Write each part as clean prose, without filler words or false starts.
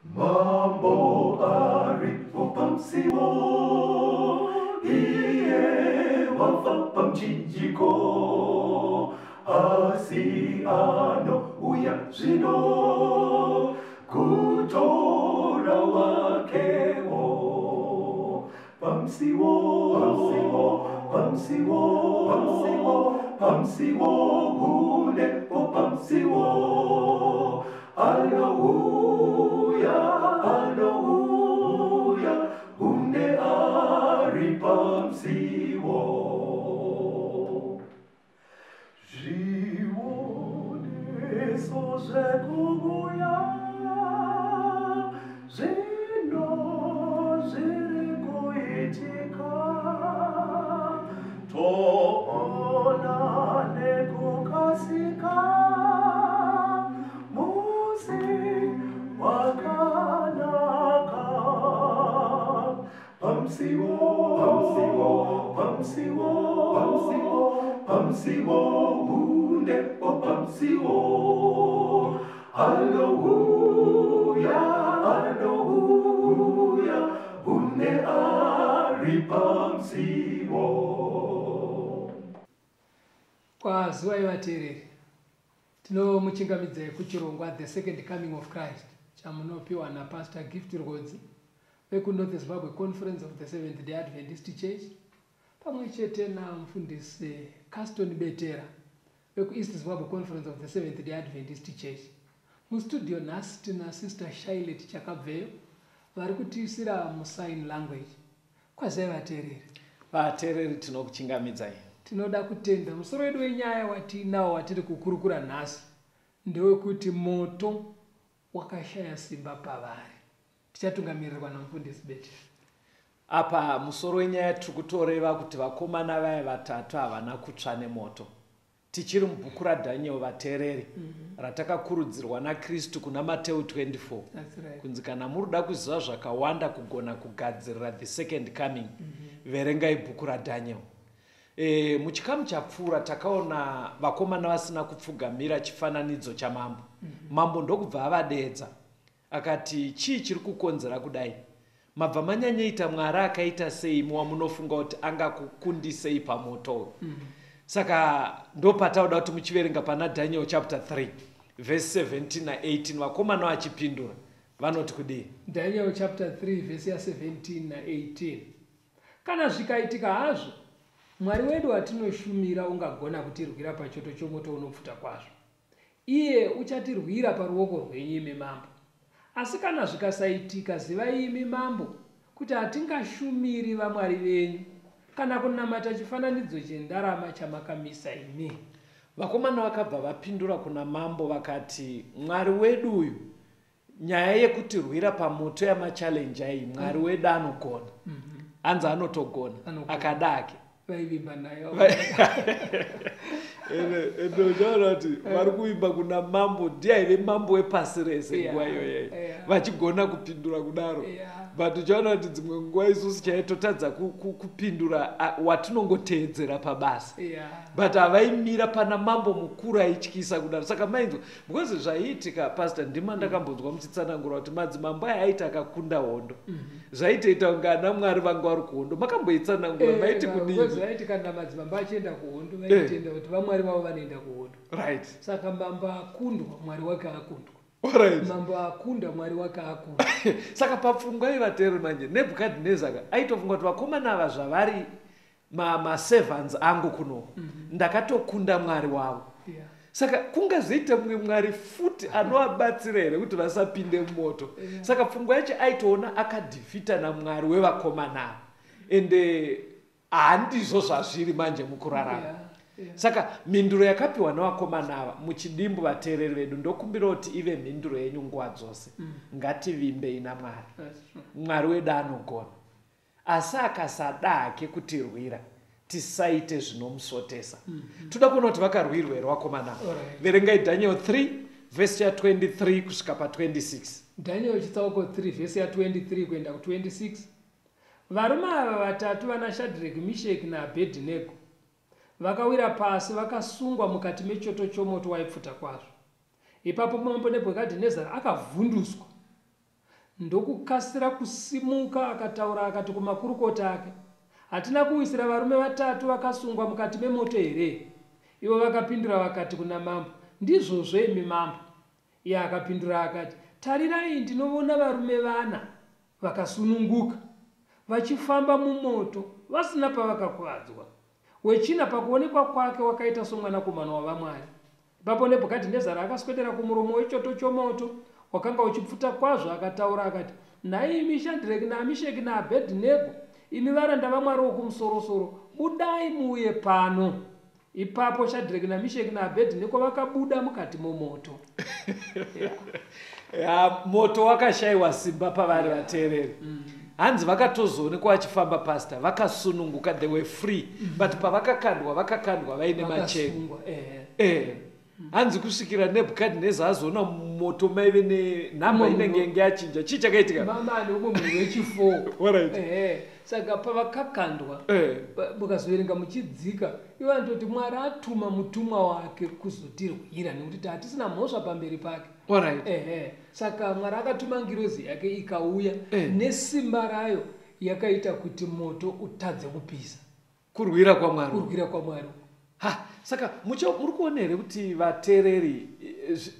Mambo aripo pamusiwo, iye wafa pamuchinjiko, asi anouya zvino kutora wakewo. Pamusiwo, pamusiwo, pamusiwo, pamusiwo, pamusiwo, hunepo pamusiwo. Anouya, anouya, hunde ari pamusiwo. Zvioneso zvekuuya zvino zviri kuitika, toona nekukasika musi wakanaka. Pamusiwo, pamusiwo, pamusiwo, pamusiwo, pamusiwo, hundepo pamusiwo. Anouya, anouya, hunde ari pamusiwo. Kwaziwai vateereri, tinomuchingamidzai kuchirongwa The Second Coming of Christ chamunopiwa naPastor Gift Rwodzi vekuNorth Zimbabwe Conference of the Seventh Day Adventist Church pamwe chete namufundisi Caston Betera vekuEast Zimbabwe Conference of the Seventh Day Adventist Church. Mustudio nhasi tina Sister Shailet Chakabveyo vari kutiisira musign language. Kwazai vateereri. Vateereri, tinokuchingamidzai. Tinoda kutenda. Musoro wedu wenyaya watiinawo watiri kukurukura nhasi ndewekuti moto wakashaya simba pavari. Tichatungamirirwa namufundisi Betera. Apa musoro wenyaya tiri kutoreva kuti vakomana vaya vatatu havana kutsva nemoto. Tichiri mubhuku raDaniel, vateereri, ratakakurudzirwa naKristu kuna Mateu 24. That's right. Kunzi kana muri kuziva zvakawanda kugona kugadzirira the second coming, verengai bhuku raDaniel. Muchikamu chapfuura takaona vakomana vasina kupfugamira chifananidzo chamambo. Mambo ndokubva avadedza akati, chii chiri kukonzera kudai? Mabva manyanyaita Mwari akaita sei wamunofunga kuti angakukundisei pamoto uyu? Saka ndopatauda kuti muchiverenga pana Daniel chapter 3 verse 17 na18, vakomana vachipindura vanoti kudii? Daniel chapter 3 vhesi ya17 na18. Kana zvikaitika hazvo, Mwari wedu watinoshumira ungagona kutirwira pachoto chomoto unopfuta kwazvo. Iye uchatirwira paruoko rwenyu, imi mambo. Asi kana zvikasaitika, zivai imi mambo kuti hatingashumiri vamwari venyu kana kunamata chifananidzo chendarama chamakamisa imi. Vakomana vakabva vapindura kuna mambo vakati, Mwari wedu uyu, nyaya yekutirwira pamoto yamachallenge ai, Mwari wedu anogona. Anzi anotogona. Anogona. Akadake. Vaivimba naye. Ende uchaona kuti vari kuimba kuna mambo, ndiye aive mambo wepasi rese nguva iyoyo, vachigona kupindura kudaro. But uchaona kuti dzimwe nguva isusu chaitotadza kupindura watinongoteedzera pabasa. But havaimira pana mambo mukuru aityisa kudaro. Saka mainzwa, because zvaiitika, pastor, ndima ndakambonzwa muchitsanangura kuti madzimambo aya aiti akakunda hondo, zvaitoita kunge ana Mwari vanga vari kuhondo. Makamboitsanangura, maiti kudini? Because vaiti kana madzimambo achienda kuhondo, vaitenda kuti vamwari vavo vanoenda kuhondo. Saka mambo akundwa, Mwari wake akundwa. Mambo akunda, Mwari wake akunda. Saka papfungwa yevateereri manje, Nebhukadhineza aitofunga kuti vakomana ava zvavari maservants angu kuno, ndakatokunda Mwari wavo. Saka kungazoita mumwe Mwari futi anovabatsira here kuti vasapinde mumoto? Saka pfungwa yacho aitoona akadhifita naMwari wevakomana ava, ende handizvo zvazviri manje mukurarama. Saka mhinduro yakapiwa nevakomana ava muchidimbu, vateereri vedu, ndokumbira kuti ive mhinduro yenyu nguva dzose. Ngativimbei naMwari. That's true. Mwari wedu anogona, asi akasada hake kutirwira, tisaite zvinomusvotesa. Toda kuona kuti vakarwirwa here vakomana ava. Verengai Daniel 3 vhesi ya23 kusvika pa26. Daniel chitsauko 3 vhesi ya23 kuenda ku26. Varume ava vatatu, vana Shadreki, Misheki naAbhedhinego, vakawira pasi vakasungwa mukati mechoto chomoto waipfuta kwazvo. Ipapo mambo Nebhukadhinezari akavhunduswa. Ndokukasira kusimuka akataura akati kumakurukota ake, Hatina kuwisira varume vatatu vakasungwa mukati memoto here? Ivo vakapindura vakati kuna mambo, Ndizvozvo, imi mambo. Iye akapindura akati, Tarirai, ndinovona varume vana vakasununguka, vachifamba mumoto, vasina pavakakuvadzwa. Wechina pakuonekwa kwake wakaita somwanakomana wavamwari. Ipapo Nebhukadhinezari akaswedera kumuromo wechoto chomoto, wakanga uchipfuta kwazvo, akataura akati, Nhai imi Shadhireki naMisheki naAbhedhinego, imi varanda vaMwari Wokumusorosoro, budai muuye pano! Ipapo Shadhireki naMisheki naAbhedhinego vakabuda mukati momoto. Yeah. Moto wakashayiwa simba pavari vateereri. Hanzi vakatozoonekwa vachifamba, pastor, vakasununguka, they were free. But pavakakandwa, vakakandwa vaine macheni. Vakasungwa, ehe. Hanzi kusvikira Nebhukadhineza azoona moto maive nenhamba Umwe inenge yange yachinja. Chii chakaitika? Mama neumwe munhu wechi4. Alright. Ehe. Saka pavakakandwa, mukazoverenga muchidzika, ivo vanototi Mwari atuma mutumwa wake kuzotirwira nekuti hatisina mhosva pamberi pake. Alright. Ehe. Saka Mwari akatuma ngirozi yake ikauya nesimba rayo, yakaita kuti moto utadze kupisa. Kurwira kwaMwari. Kurwira kwaMwari. Ha, saka muri kuona here kuti vateereri,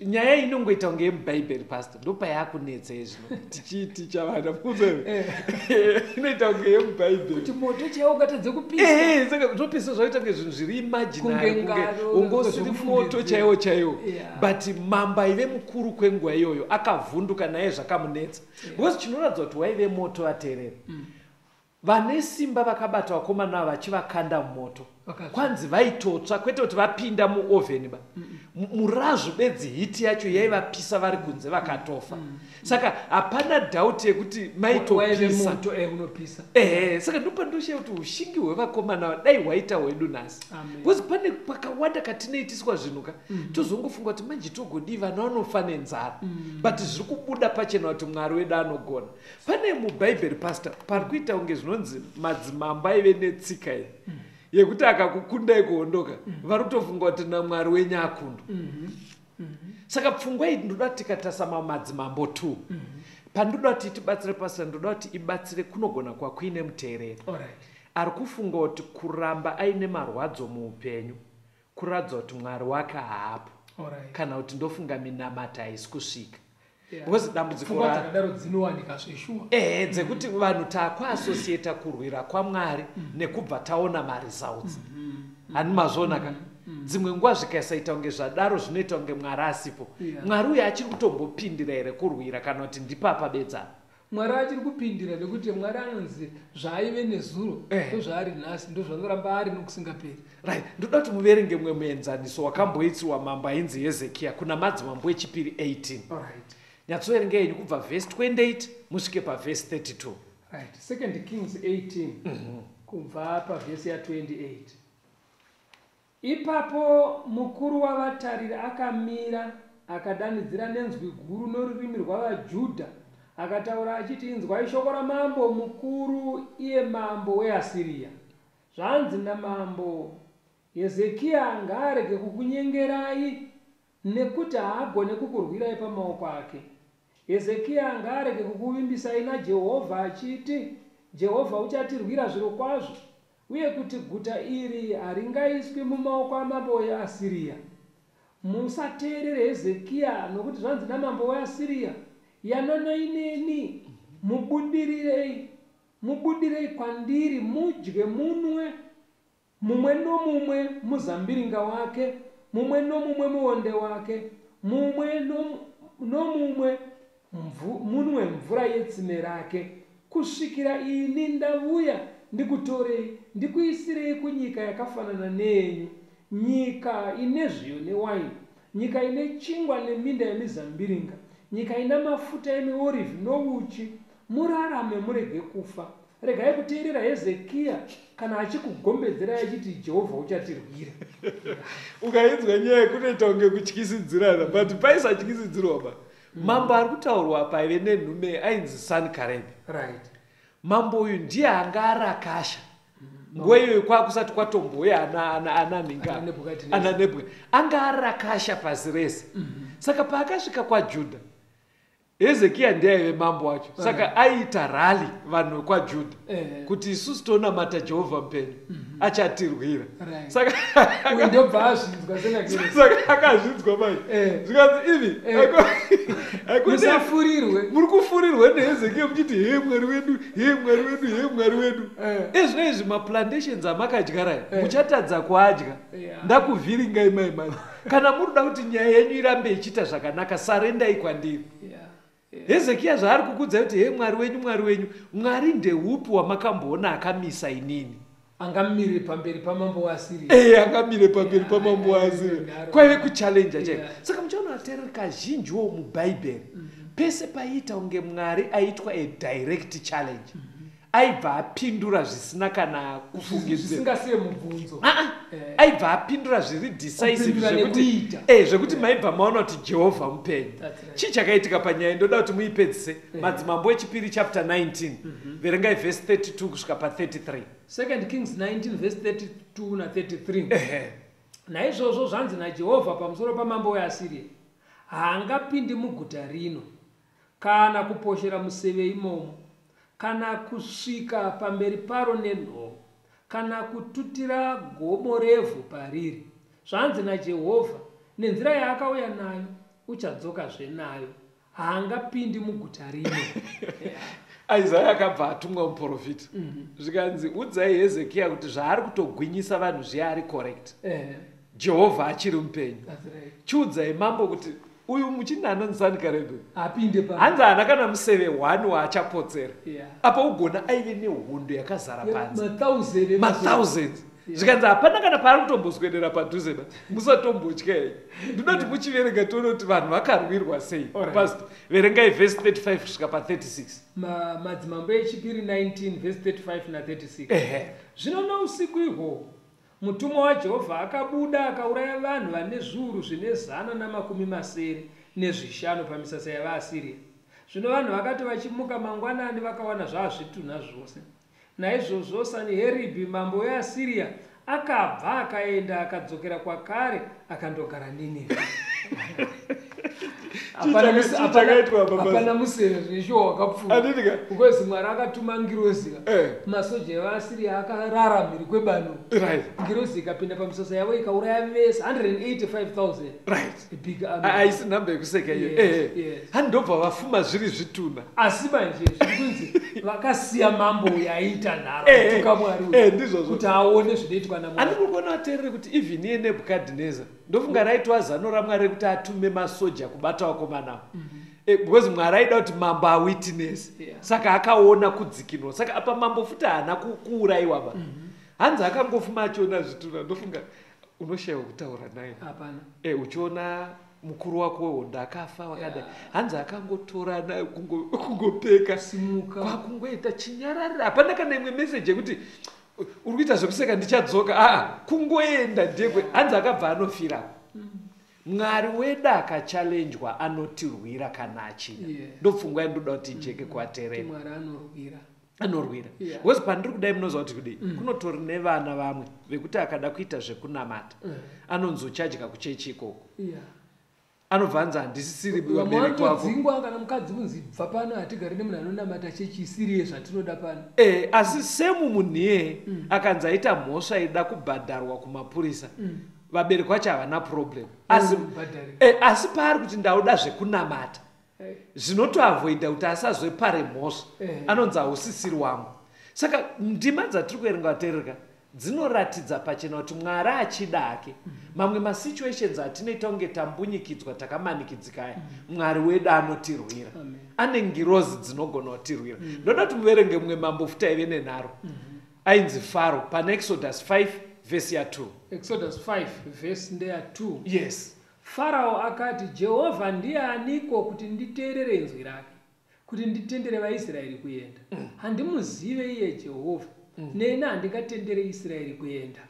nyaya inongoita kunge yemubhaibheri, pastor, ndopayakunetsa zvino tichiiticha vana muze inoita kunge yemubhaibheri. Kuti moto chaiwo ukatadze kupisa. Saka zvopisa zvaita kunge zvinhu zviri imaginary, Kunge kunge ngano, ungosiri kunge moto zvekufungidzira. chaiwo chaiwo. But mambo aive mukuru kwenguva iyoyo akavhunduka naye, zvakamunetsa, because chinoratidza kuti waive moto, vateereri, vane simba vakabata vakomana ava vachivakanda mumoto. Vakatsva. Kwanzi vaitotsva, kwete kuti vapinda muovheni ba. Murazvo bedzi, heat yacho yaivapisa vari kunze, vakatofa. Saka hapana doubt yekuti Waive maitopisa. moto, unopisa. Ehe, saka ndopandoshiya kuti ushingi hwevakomana ava dai hwaita hwedu nhasi. Amen. Because pane pakawanda katinoitiswa zvinhu ka, tozongofunga kuti manje togodii, vana vanofa nenzara, but zviri kubuda pachena kuti Mwari wedu anogona. Pane mubhaibheri, pastor, pari kuita kunge zvinonzi madzimambo aive netsika iyi yekuti akakukundai kuhondoka, vari kutofunga kuti naMwari wenyu akundwa. Saka pfungwa iyi ndoda kuti tikatarisa mamadzimambo 2, pandoda kuti tibatsire, pastor, ndoda kuti ibatsire kunogona kwakuine muteereri ari kufunga kuti kuramba aine marwadzo muupenyu kuratidza kuti Mwari wake haapo, kana kuti ndofunga minamata haisi kusvika, because dambudziko Pfungwa dzakadaro dzinowanika zveshuwa. Ehe, dzekuti vanhu taakuassociata kurwira kwaMwari nekubva taona maresults. Hani mazviona ka, dzimwe nguva zvikasaita kunge zvadaro, zvinoita kunge Mwari asipo. Mwari uyu achiri kutombopindira here kurwira, kana kuti ndipapa bedzana? Mwari achiri kupindira, nekuti Mwari anonzi zvaaive nezuro ndozvaari nhasi, ndozvanoramba ari nokusingaperi. Right, ndoda kuti muverenge mumwe muenzaniso wakamboitirwa mambo ainzi Hezekiya kuna Madzimambo Echipiri 18. Nyatsoverenga yenyu kubva vhesi 28 musvike pavhesi 32. Right, Second Kings 18, kubva pavhesi ya28. Ipapo mukuru wavatariri akamira, akadanidzira nenzwi guru norurimi rwavaJudha, akataura achiti, "Inzwai shoko ramambo mukuru, iye mambo weAsiriya. Zvanzi namambo: Hezekiya ngaarege kukunyengerai, nekuti haagone kukurwirai pamaoko ake. Hezekiya ngaarege kukuvimbisai naJehovha achiti, 'Jehovha uchatirwira zviro kwazvo, uye kuti guta iri haringaiswi mumaoko amambo weAsiriya.' Musateerere Hezekiya, nokuti zvanzi namambo weAsiriya: Yananai neni, mubudirei, mubudirei kwandiri, mudye munwe, mumwe nomumwe muzambiringa wake, mumwe nomumwe muonde wake, mumwe nomumwe munwe mvura yetsime rake, kusvikira ini ndavuya ndikutorei, ndikuisirei kunyika yakafanana neyenyu, nyika ine zviyo newaini, nyika ine chingwa neminda yemizambiringa, nyika ina mafuta emiorivhi nouchi, murarame murege kufa. Regai kuteerera Hezekiya kana achikugombedzerai achiti, 'Jehovha uchatirwira.'" Ukainzwa nyaya yekunoita kunge kutyisidzirana, but paisatyisidzirwa ba. Mambo ari kutaurwa paive nenhume ainzi Sankarebi. Mambo uyu ndiye anga arakasha nguva iyoyo, kwakusati kwatombouya ana nhinga. Ana Nebhukadhineza. Ana Nebhuka anga arakasha pasi rese. Saka paakasvika kwaJudha, Hezekiya ndiye aive mambo wacho, saka aiita rally vanhu vekwaJudha kuti isusu tonamata Jehovha mupenyu, achatirwira. Saka Uyu ndobva azvinzwa Senakeribhi. Saka akazvinzwa manje, zvikanzi, ivi Musafurirwe. Muri kufurirwa neHezekiya muchiti, "He Mwari wedu, he Mwari wedu, he Mwari wedu." Ezvino izvi maplantations amakadyara muchatadza kuadya. Ndakuvhiringai mai manje. Kana muri kuda kuti nyaya yenyu irambe ichiita zvakanaka, surrenderai kwandiri. Hezekiya zvaari kukudzai kuti, "He Mwari wenyu, Mwari wenyu," Mwari ndeupi wamakamboona akamisa inini? Angamire pamberi pamambo waAsiria? Angamire pamberi pamambo waAsiria. Kwaive kuchallenja chaiko. Saka muchaona, vateereri, kazhinjiwo mubhaibheri, pese paiita kunge Mwari aitwa a direct challenge, aibva apindura zvisina kana kufungidzira. Zvisingasiye mubvunzo. Aibva apindura zviri decisive Kupindura zvekuti nekuita. Zvekuti maibva maona kuti Jehovha mupenyu. That's right. Chii chakaitika panyaya? Ndoda kuti muipedzise. Madzimambo Echipiri chapter 19, verengai vhesi 32 kusvika pa33. Second Kings 19 verse 32 na33. Ehe. Naizvozvo zvanzi naJehovha pamusoro pamambo weAsiria: Haangapindi muguta rino, kana kuposhera museve imomo, kana kusvika pamberi paro nenhoo, kana kututira gomo revhu pariri. Zvanzi naJehovha: Nenzira yaakauya nayo uchadzokazve nayo, haangapindi muguta rino. Isaya akabva atumwa, muprofita, zvikanzi, "Udzai Hezekiya kuti zvaari kutogwinyisa vanhu zviya ari correct. Jehovha achiri mupenyu." That's right. Chiudzai mambo kuti uyu muchinda anonzi Sankarebe Apinde pa hanzi haana kana museve 1 waachapotsera. Apa ugona aive nehondo yakazara panze. Mathousand. Mathousands. Zvikanzi hapana kana paari kutomboswedera padhuze ba, musatombotya henyu. Ndinoti muchiverenga tione kuti vanhu vakarwirwa sei. Pastor, verengai vhesi 35 kusvika pa36. Madzimambo Echipiri 19 verse 35 na36. Zvino nousiku ihwohwo mutumwa waJehovha akabuda akauraya vanhu vane zviuru zvine 175 pamisasa yavaAsiria. Zvino vanhu vakati vachimuka mangwanani, vakawana zvazvitunha zvose. Naizvozvo Saniheribhi mambo weAsiria akabva akaenda, akadzokera kwakare akandogara Ninevhe. Chii chakaitwa apa, Pastor? Hapana museve zveshuwa wakapfuura. Handiti? Because Mwari akatuma ngirozi. Masoja evaAsiria akarara mhiri kwebano. Ngirozi ikapinda pamisasa yavo ikauraya vese 185,000. A big army. Haisi nhamba yekuseka iyo. Handobva vafuma zviri zvituna. Asi manje zviri kunzi vakasiya mambo uyu aiita nharo, kutuka Mwari uyu, Ndizvozvo. kuti aone zvinoitwa naMwari. Handiri kuona, vateereri, kuti even iye Nebhukadhineza, ndofunga raitwa zano raMwari rekuti atume masoja kubata vakomana, because Mwari aida kuti mambo awitness. Saka akaona kudzikinwa. Saka apa mambo futi haana kuurayiwa ba. Hanzi akangofuma achiona zvituna. Ndofunga unoshayiwa kutaura naye. Hapana. Uchiona mukuru wako wehondo akafa wakadai. Hanzi akangotorana kungopeka Simuka. Kwakungoita chinyararira. Hapana kana imwe meseji yekuti uri kuita zvekuseka, ndichadzoka. Aa, kungoenda ndekwe. Hanzi akabva anofirako. Mwari wedu akachallenjwa anotirwira kana achida. Ndopfungwa yandoda kuti ijeke kuvateerera. Mwari anorwira. Anorwira. Because pandiri kudai, munoziva kuti kudii, kunotori nevana vamwe vekuti akada kuita zvekunamata, anonzi uchadya kuchechi ikoko. Anobva anzi handisisiri Vamwe vabereki wako. vanotodzingwa, kana mukadzi kunzi bva pano, hatigari nemunhu anonamata chechi isiri yezvatinoda pano. Asi semu munhu iyeye akanzi aita mhosva ida kubhadharwa kumapurisa, vabereki vacho havana problem, asi Vanobhadharira. Asi paari kuti ndauda zvekunamata, zvinotoavoida kuti asazopare mhosva, anonzi hausisiri wangu. Saka ndima dzatiri kuverenga, vateerereka, dzinoratidza pachena kuti Mwari achida hake, mamwe masituations atinoita kunge tambunyikidzwa, takamanikidzika aya, Mwari wedu anotirwira. Amen. Ane ngirozi dzinogona kutirwira. Ndoda kuti muverenge mumwe mambo futi aive nenharo, ainzi Faro, pana Exodus 5 vhesi ya2. Exodus 5 vhesi ndeya 2. Yes. Farao akati, "Jehovha ndianiko kuti nditeerere inzwi rake, kuti nditendere vaIsraeri kuenda? Handimuzive iye Jehovha, neni handingatendere Israeri kuenda."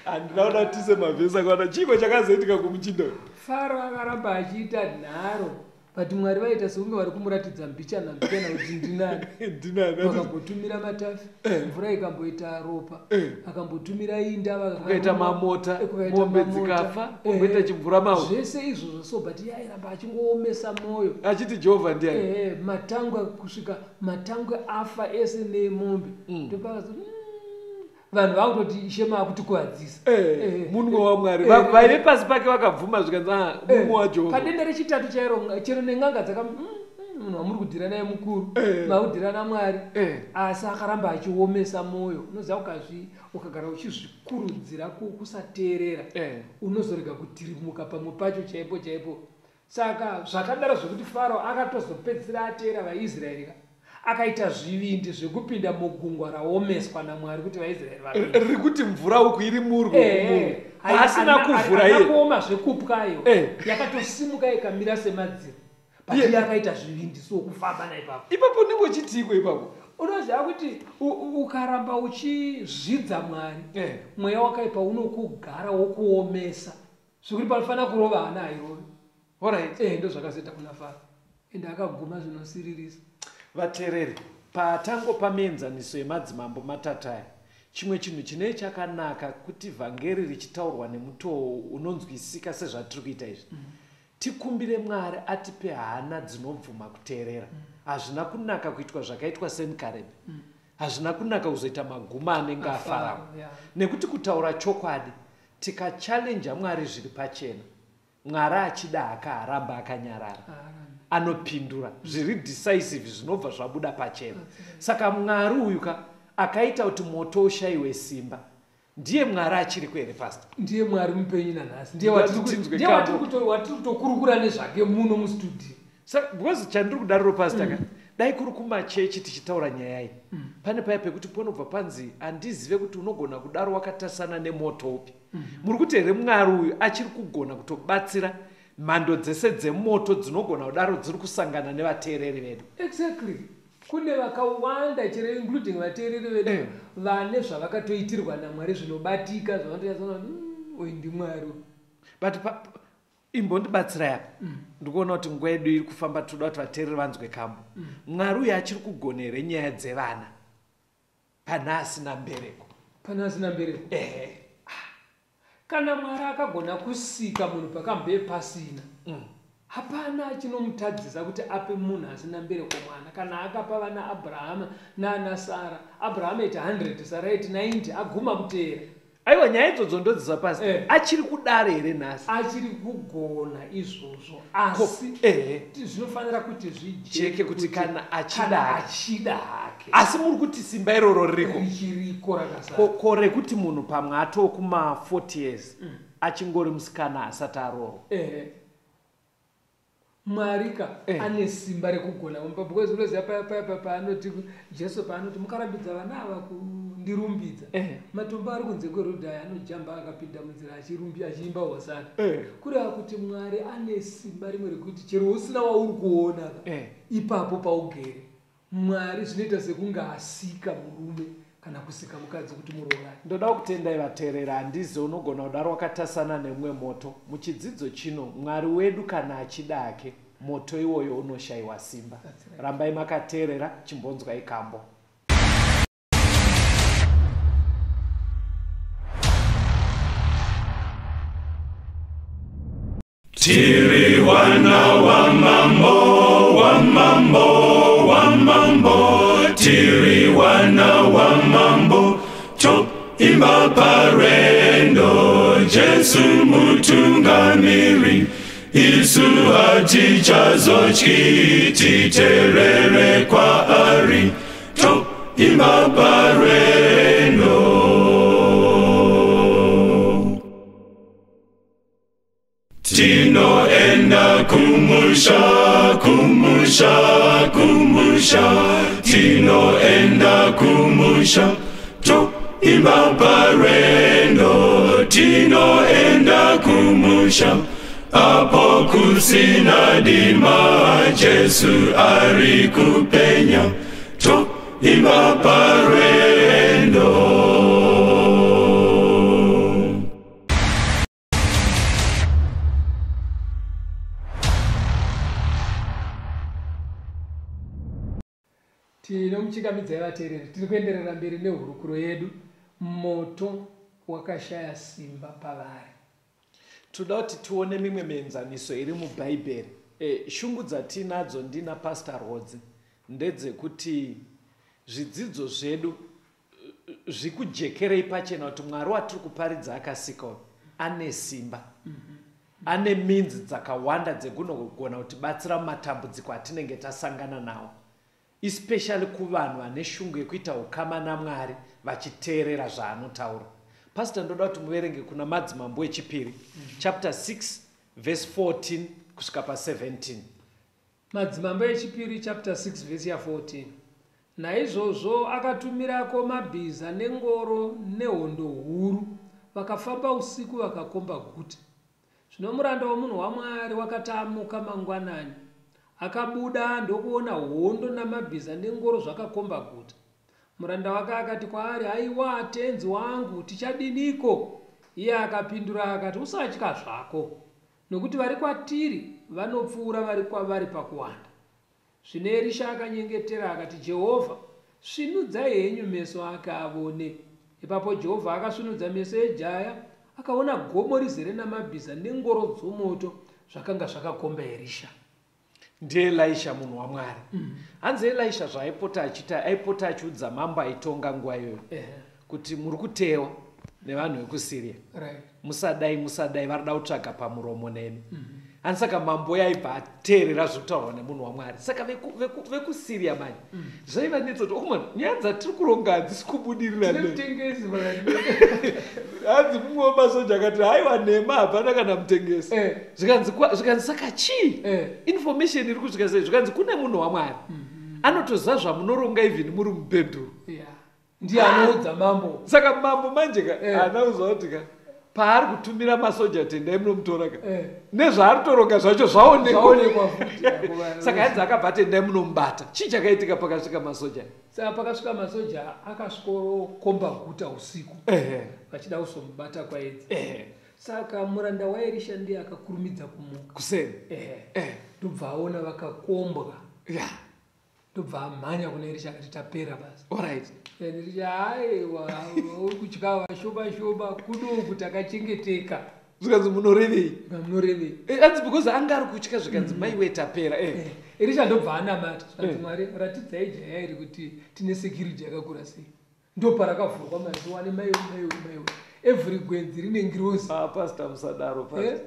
Handina kuda tise mavhesi akawanda. Chiiko chakazoitika kumuchinda uyu? Faro akaramba achiita nharo. But Mwari vaita sekunge vari kumuratidza mbichana mbichana kuti ndinani. Ndinani. Vakambotumira matafi, mvura ikamboita ropa, akambotumira inda, kukaita mamota, kukaita mombe mamota. dzikafa, kumboita chimvura Zvese izvozvo so, but iye airamba achingoomesa mwoyo. Achiti Jehovha ndiani. Matangwe kusvika matangwe afa ese nemombe. Ndopakazo vanhu vakutoti Ishe maakutikuvadzisa. Munwe waMwari. Vaive pasi pake vakabvuma zvikanzi mumwe waJehovha. Padenda rechitatu chairo chero nen'anga dzaka munhu wamuri kudhira naye mukuru, makudhira naMwari. Asi akaramba achiomesa mwoyo. Unoziva ukagara uchizvikurudzira kusateerera, unozorega kutirimuka pamwe pacho chaipo chaipo. Saka zvakadaro zvekuti Farao akatozopedzisira ateera vaIsraeri ka, akaita zvivindi zvekupinda mugungwa raomeswa naMwari kuti vaIsraeri vapinde. Riri kuti mvura uku iri murwi. Asina kuvhura iye. Kuoma zvekupwayo. Yakatosimuka ikamira semadziro. But iye akaita zvivindi so kufamba naipapo. Ipapo ndingo chitiko ipapo. Unoziva kuti ukaramba uchizvidza Mwari, mweya wakaipa unokugara wokuomesa. Zvekuti panofanira kurova hana hairovi. Alright. Ndo zvakazoita kuna Farao. Ende akaguma zvinosiririsa. Vateereri, patangopa mienzaniso yemadzimambo matatu aya, chimwe chinhu chine chakanaka kuti vhangeri richitaurwa nemutoo unonzwisika sezvatiri kuita izvi. Tikumbire Mwari atipe hana dzinobvuma kuteerera. Hazvina kunaka kuitwa zvakaitwa Sennakerib. Hazvina kunaka kuzoita maguma anenge aFarao. Nekuti kutaura chokwadi, tikachallenja Mwari zviri pachena, Mwari achida akaaramba akanyarara. Anopindura zviri decisive zvinobva zvabuda pachena. Saka Mwari uyu ka akaita kuti moto ushayiwe simba, ndiye Mwari achiri kuhere pastor? Ndiye Mwari mupenyu nanhasi. Ndiye watiri kutokurukura nezvake muno mustudio. Saka because chandiri kudariro pastor ka, dai kuri kumachechi tichitaura nyaya iyi, pane paya pekuti panobva panzi handizive kuti unogona kudaro wakatasana nemoto upi. Muri kuti here Mwari uyu achiri kugona kutobatsira mhando dzese dzemoto dzinogona kudaro dziri kusangana nevateereri vedu? Exactly. Kune vakawanda chero including vateereri vedu vane zvavakatoitirwa naMwari zvinobatika zvavanotoona uyu ndiMwari. But imbondibatsirai apa. Ndikuona kuti nguva yedu iri kufamba, toda kuti vateereri vanzwe kambo. Mwari uyu achiri kugona here nyaya dzevana pana asina mbereko? Pana asina mbereko? Kana Mwari akagona kusika munhu pakambe pasina, hapana chinomutadzisa kuti ape munhu asina mbereko mwana. Kana akapa vana Abrahama nana Sara, Abrahama iti 100, Sara iti 90, aguma kuteera. Aiwa nyaya idzodzo ndodziza pasi. Achiri kudaro here nhasi? Achiri kugona izvozvo, asi zvinofanira kuti zvijeke kuti kana achida hake. Asi muri kuti simba iroro ririko? Richiriko rakazara. Ko rekuti munhu pamwe atokuma 40 years achingori musikana asati aroorwa. Mwari ka ane simba rekugona kumupa, because unoziva paya paanoti Jesu paanoti mukarambidza vana ava kundirumbidza, matombo ari kunze kwerodhi aya anojamba akapinda munzira achiimba hosana. Kureva kuti Mwari ane simba rimwe rekuti chero usina wauri kuona ipapo paugere, Mwari zvinoita sekunge asika murume kana kusika mukadzi kuti muroorane. Ndoda kutendai vateereri, handizi unogona kudaro wakatasana nemumwe moto. Muchidzidzo chino, Mwari wedu kana achida hake, moto iwoyo unoshayiwa simba. Rambai makateerera, chimbonzwai kambo. Tiri wana wa mambo, wa mambo, wa mambo. Tiri wana wa mambo, to imba parendo. Jesu mutungamiri, isu hatichazotyi, titerere kwaari, to imba parendo. Tinoenda kumusha, kumusha, kumusha. Tinoenda kumusha, to imba parendo. Tinoenda kumusha, apo kusina dima, Jesu ari kupenya, to imba parendo. Tinomuchingamidzai vateereri, tiri kuenderera mberi nehurukuro yedu, moto wakashaya simba pavari. Toda kuti tione mimwe mienzaniso iri muBhaibheri. Shungu dzatinadzo ndina Pastor Rhodzi ndedzekuti zvidzidzo zvedu zvikujekerei pachena kuti Mwari watiri kuparidza akasika uyu ane simba. Ane minzi dzakawanda dzekunogona kutibatsira mumatambudziko atinenge tasangana nawo. Especially kuvanhu vane shungu yekuita ukama naMwari vachiteerera zvaanotaura. Pastor, ndoda kuti muverenge kuna Madzimambo echipiri, chapter 6 verse 14 kusvika pa17. Madzimambo echipiri chapter 6 verse ya14. Naizvozvo akatumirako mabhiza nengoro nehondo huru, vakafamba usiku vakakomba guta. Zvino muranda womunhu waMwari wakati amuka mangwanani, akabuda ndokuona hondo namabhiza nengoro zvakakomba guta. Muranda wake akati kwaari, haiwa tenzi wangu, tichadiniko? Iye akapindura akati, usatya zvako, nokuti vari kwatiri vanopfuura vari kwavari pakuwanda. Zvino Erisha akanyengetera akati, Jehovha, svinudzai henyu meso ake avone. Ipapo Jehovha akasvinudza meso ejaya, akaona gomo rizere namabhiza nengoro dzomoto zvakanga zvakakomba Erisha. NdiElisha munhu waMwari. Hanzi Elisha zvaaipota achiita, aipota achiudza mambo aitonga nguva iyoyo kuti muri kutewa nevanhu vekuSyria. Musadai, musadai, varida kutsvaga pamuromo nemi. Hanzi saka mambo yaibva ateerera zvekutaurwa nemunhu waMwari. Saka vekuSyria manje zvaivanetsa kuti okumana nyaya dzatiri kuronga hadzisi kubudirira. Hanzi mumwe wemasoja akati haiwa nhema, hapana kana mutengesi. Zvikanzi saka chii? Information iri kusvika sei? Zvikanzi kune munhu waMwari anotoziva zvamunoronga even muri mubhedhuru. Ndiye anoudza mambo. Saka mambo manje ka haana kuziva kuti ka paari kutumira masoja tendai munomutora ka nezvaari kutoronga zvacho zvaonekwa. Saka hanzi akabva tendai munomubata. Chii chakaitika pakasvika masoja? Saka pakasvika masoja akasvikokomba guta usiku vachida kuzomubata kwaedza. Saka muranda waErisha ndiye akakurumidza kumuka kuseni. Ndobva aona vakakombwa. Ndobva amhanya kuna Erisha akati tapera basa. Alright. Erisha aiwa uri kutya vashoma shoma kudoku takachengeteka. Zvikanzi munorevei? Munorevei? Hanzi because anga ari kutya zvikanzi maiwe tapera. Erisha ndobva anamata. Zvikanzi Mwari ratidzai jaya iri kuti tine security yakakura sei. Ndoparakavhurwa mazuva ane maiwe maiwe maiwe. Every gwenzi rine ngirozi. Pastor musadaro pastor.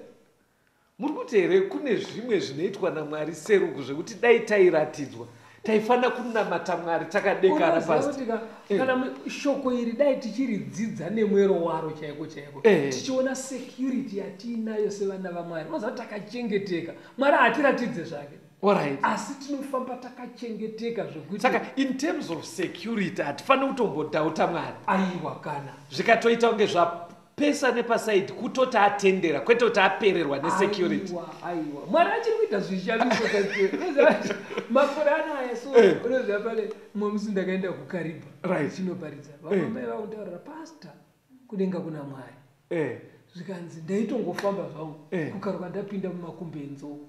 Muri kuti here kune zvimwe zvinoitwa naMwari seruku zvekuti dai tairatidzwa taifanira kunamata Mwari takadekara pastor. Kana shoko iri dai tichiridzidza nemwero waro chaiko chaiko, tichiona security yatiinayo sevana vaMwari, unoziva takachengeteka. Mwari haatiratidze zvake. Alright. Asi tinofamba takachengeteka zvekuti. Saka in terms of security hatifaniri kutombodhauta Mwari. Aiwa kana. Zvikatoita kunge zvapesa nepasaidi kutoti atendera kwete kuti apererwa nesecurity. Aiwa, aiwa. Mwari achiri kuita zvishamiso. Makore anaya so unoziva pane mumwe musi ndakaenda kuKariba. Chinoparidza. Vamwe mai vakutaurira pastor kudenga kuna Mwari. Zvikanzi ndaitongofamba zvangu kukaruka ndapinda mumakumbo enzou.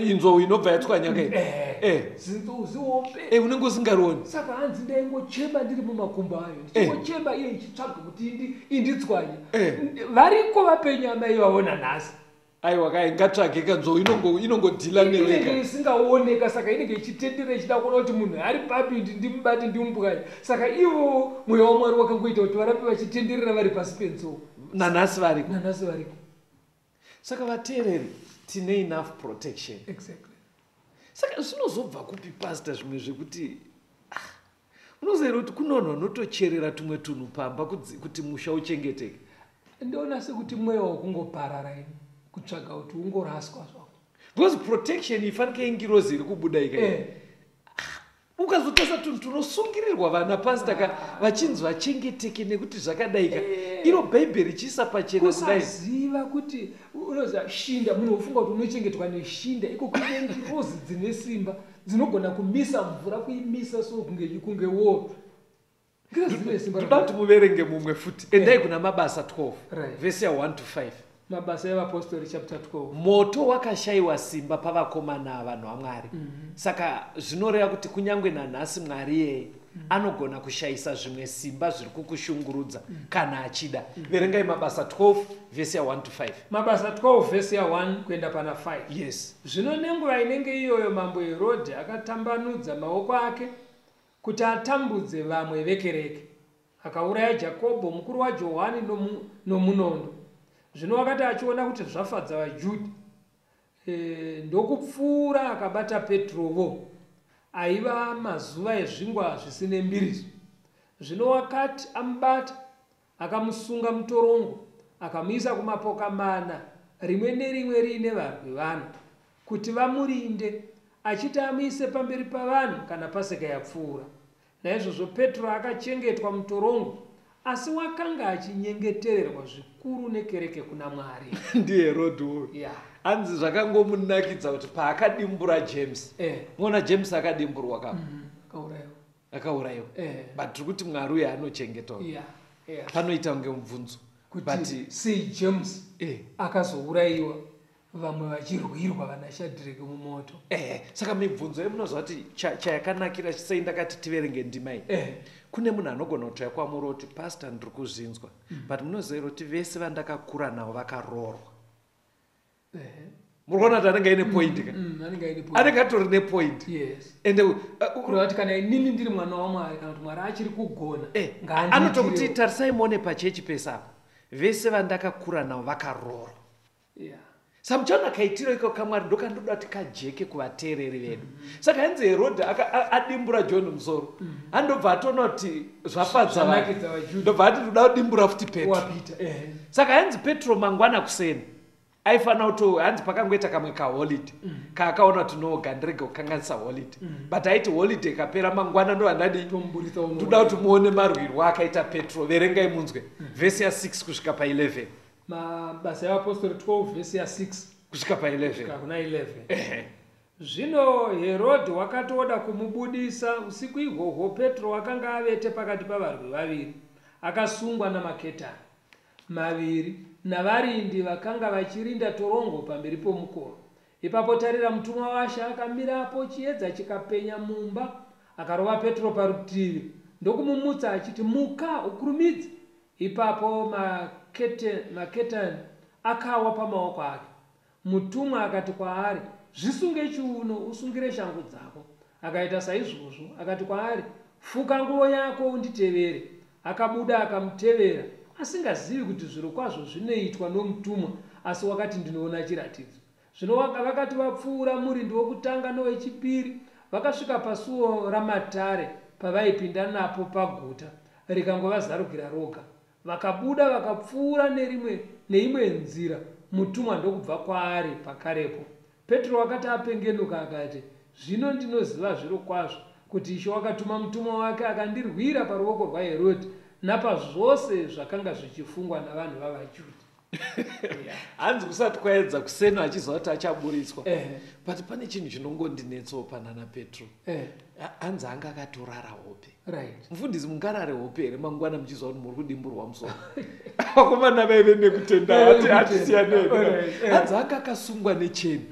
Inzou inobva yatswanya kai? Zinzou zihombe. Unenge usingarioni. Saka hanzi ndaingochema ndiri mumakumbo ayo. Ndichingochema iye ichitsvaga kuti inditswanye. Variko vapenyu amai vaona nhasi. Aiwa kai ngatsvage kanzou inongodhila newega. Inenge isingaoneka saka inenge ichitendera ichida kuona kuti munhu ari papi ndimubate ndimupwanye. Saka ivo mweya waMwari wakangoita kuti varambe vachitenderera vari pasi penzou. Nanhasi variko. Nanhasi variko. Saka vateereri tine enough protection. Exactly. Saka zvinozobva kupi pastor zvimwe zvekuti unoziva kuti kuno vanhu vanotocherera tumwe tunhu pamba kuti musha uchengeteke. Ndoona sekuti mweya wokungoparara ini kutsvaga kuti ungoraswa zvako. Because protection ifanike ingirozi iri kubuda ika. Ukazotasa tunhu tunosungirirwa vana pastor ka vachinzi vachengeteke nekuti zvakadaika. Iro Bhaibheri richiisa pachena kudai. Kusaziva kuti unoziva shinda, munhu wofunga kuti unochengetwa neshinda, iko kune ngirozi dzine simba dzinogona kumisa mvura kuimisa so kunge wall. Ndoda kuti muverenge mumwe futi. Endai kuna Mabasa 12 verse ya 1 to 5. Mabasa evapostori chapter 12. Moto wakashayiwa simba pavakomana vanhu vaMwari. Saka zvinoreva kuti kunyange nanhasi Mwari iyeye anogona kushayisa zvimwe simba zviri kukushungurudza kana achida. Verengai Mabasa 12 vhesi ya1 to 5. Mabasa 12 vhesi ya1 kuenda pana 5. Yes. Zvino nenguva inenge iyoyo mambo Herodhi akatambanudza maoko ake kuti atambudze vamwe vekereke. Akauraya Jakobho mukuru waJohani nomunondo. Zvino wakati achiona kuti zvafadza vaJudha, ndokupfuura akabata Petrovo. Aiva mazuva ezvingwa zvisine mbiriso. Zvino wakati amubata, akamusunga mutorongo, akamuisa kumapoka mana, rimwe nerimwe riine varwi vana, kuti vamurinde, achiti amuise pamberi pavanhu kana Paseka yapfuura. Naizvozvo Petro akachengetwa mutorongo, asi wakanga achinyengetererwa zvikuru nekereke kuna Mwari. NdiHerodhi uyu. Hanzi zvakangomunakidza kuti paakadimbura James, muona James akadimburwa ka, akaurayiwa, but tiri kuti Mwari uyu anochengetwa. Panoita kunge mubvunzo. Kuti sei James akazourayiwa vamwe vachirwirwa vana Shadhireki mumoto? Saka mibvunzo yemunoziva kuti chayakanakira sei ndakati tiverenge ndima iyi. Kune munhu anogona kutouya kwamuri oti, "Pastor, ndiri kuzvinzwa, but munoziva here kuti vese vandakakura navo vakaroorwa?" Muri kuona kuti anenge aine point ka? Anenge aine point. Anenge atori nepoint. Ende Kureva kuti kana inini ndiri mwana waMwari, kana kuti Mwari achiri kugona, ngaandiitirewo. Anotokuti, "Tarisai muone pachechi pese apa, vese vandakakura navo vakaroorwa." Saka muchaona kaitiro iko kaMwari ndokandoda kuti kajeke kuvateereri vedu. Saka hanzi Herodhi adimbura John musoro, andobva atoona kuti zvafadza vanhu. Zvanakidza vaJudha. Ndobva ati ndoda kudimbura futi Petro. Wapita. Saka hanzi Petro mangwana kuseni aifanira kuto, hanzi pakangoita kamwe kaholiday kaakaona kuti no, gandirege kukanganisa holiday, but aiti holiday kapera mangwana ndobva ndadii? Tomuburitsa uno. Ndoda kuti muone marwirwo akaita Petro. Verengai munzwe vhesi ya6 kusvika pa11. Mabasa evapostori 12 vhesi ya6 kusvika pa11. Kusvika kuna 11. Zvino Herodhi wakatoda kumubudisa. Usiku ihwohwo Petro wakanga avete pakati pavarwi vaviri, akasungwa namaketani maviri, navarindi vakanga vachirinda torongo pamberi pomukoro. Ipapo tarira, mutumwa waShe akamirapo, chiedza chikapenya mumba. Akarova Petro parutivi ndokumumutsa achiti, "Muka ukurumidze." Ipapo maketani akawa pamaoko ake. Mutumwa akati kwaari, "Zvisunge chiuno, usungire shangu dzako." Akaita saizvozvo. Akati kwaari, "Fuka nguo yako unditevere." Akabuda akamutevera, asingazivi kuti zviro kwazvo zvinoitwa nomutumwa, asi wakati, "Ndinoona chiratidzo." Zvino vakati vapfuura murindi wokutanga nowechipiri, vakasvika pasuo ramatare pavaipinda napo paguta, rikangovazarukira roga. Vakabuda vakapfuura nerimwe neimwe nzira, mutumwa ndokubva kwaari pakarepo. Petro wakati apengenuka akati, "Zvino ndinoziva zviro kwazvo kuti Ishe wakatuma mutumwa wake akandirwira paruoko rwaHerodhi napazvose zvakanga zvichifungwa navanhu vavaJudha." Hanzi kusati kwaedza kuseni achiziva kuti achaburitswa. But pane chinhu chinongondinetsawo panana Petro. Hanzi anga akatorara hope. Mufundisi, mungarare hope here mangwana muchiziva kuti muri kudimburwa musoro? Vakomana vaive nekutenda. Vaive nekutenda. Hatisiyanei. Alright. Hanzi anga akasungwa necheni,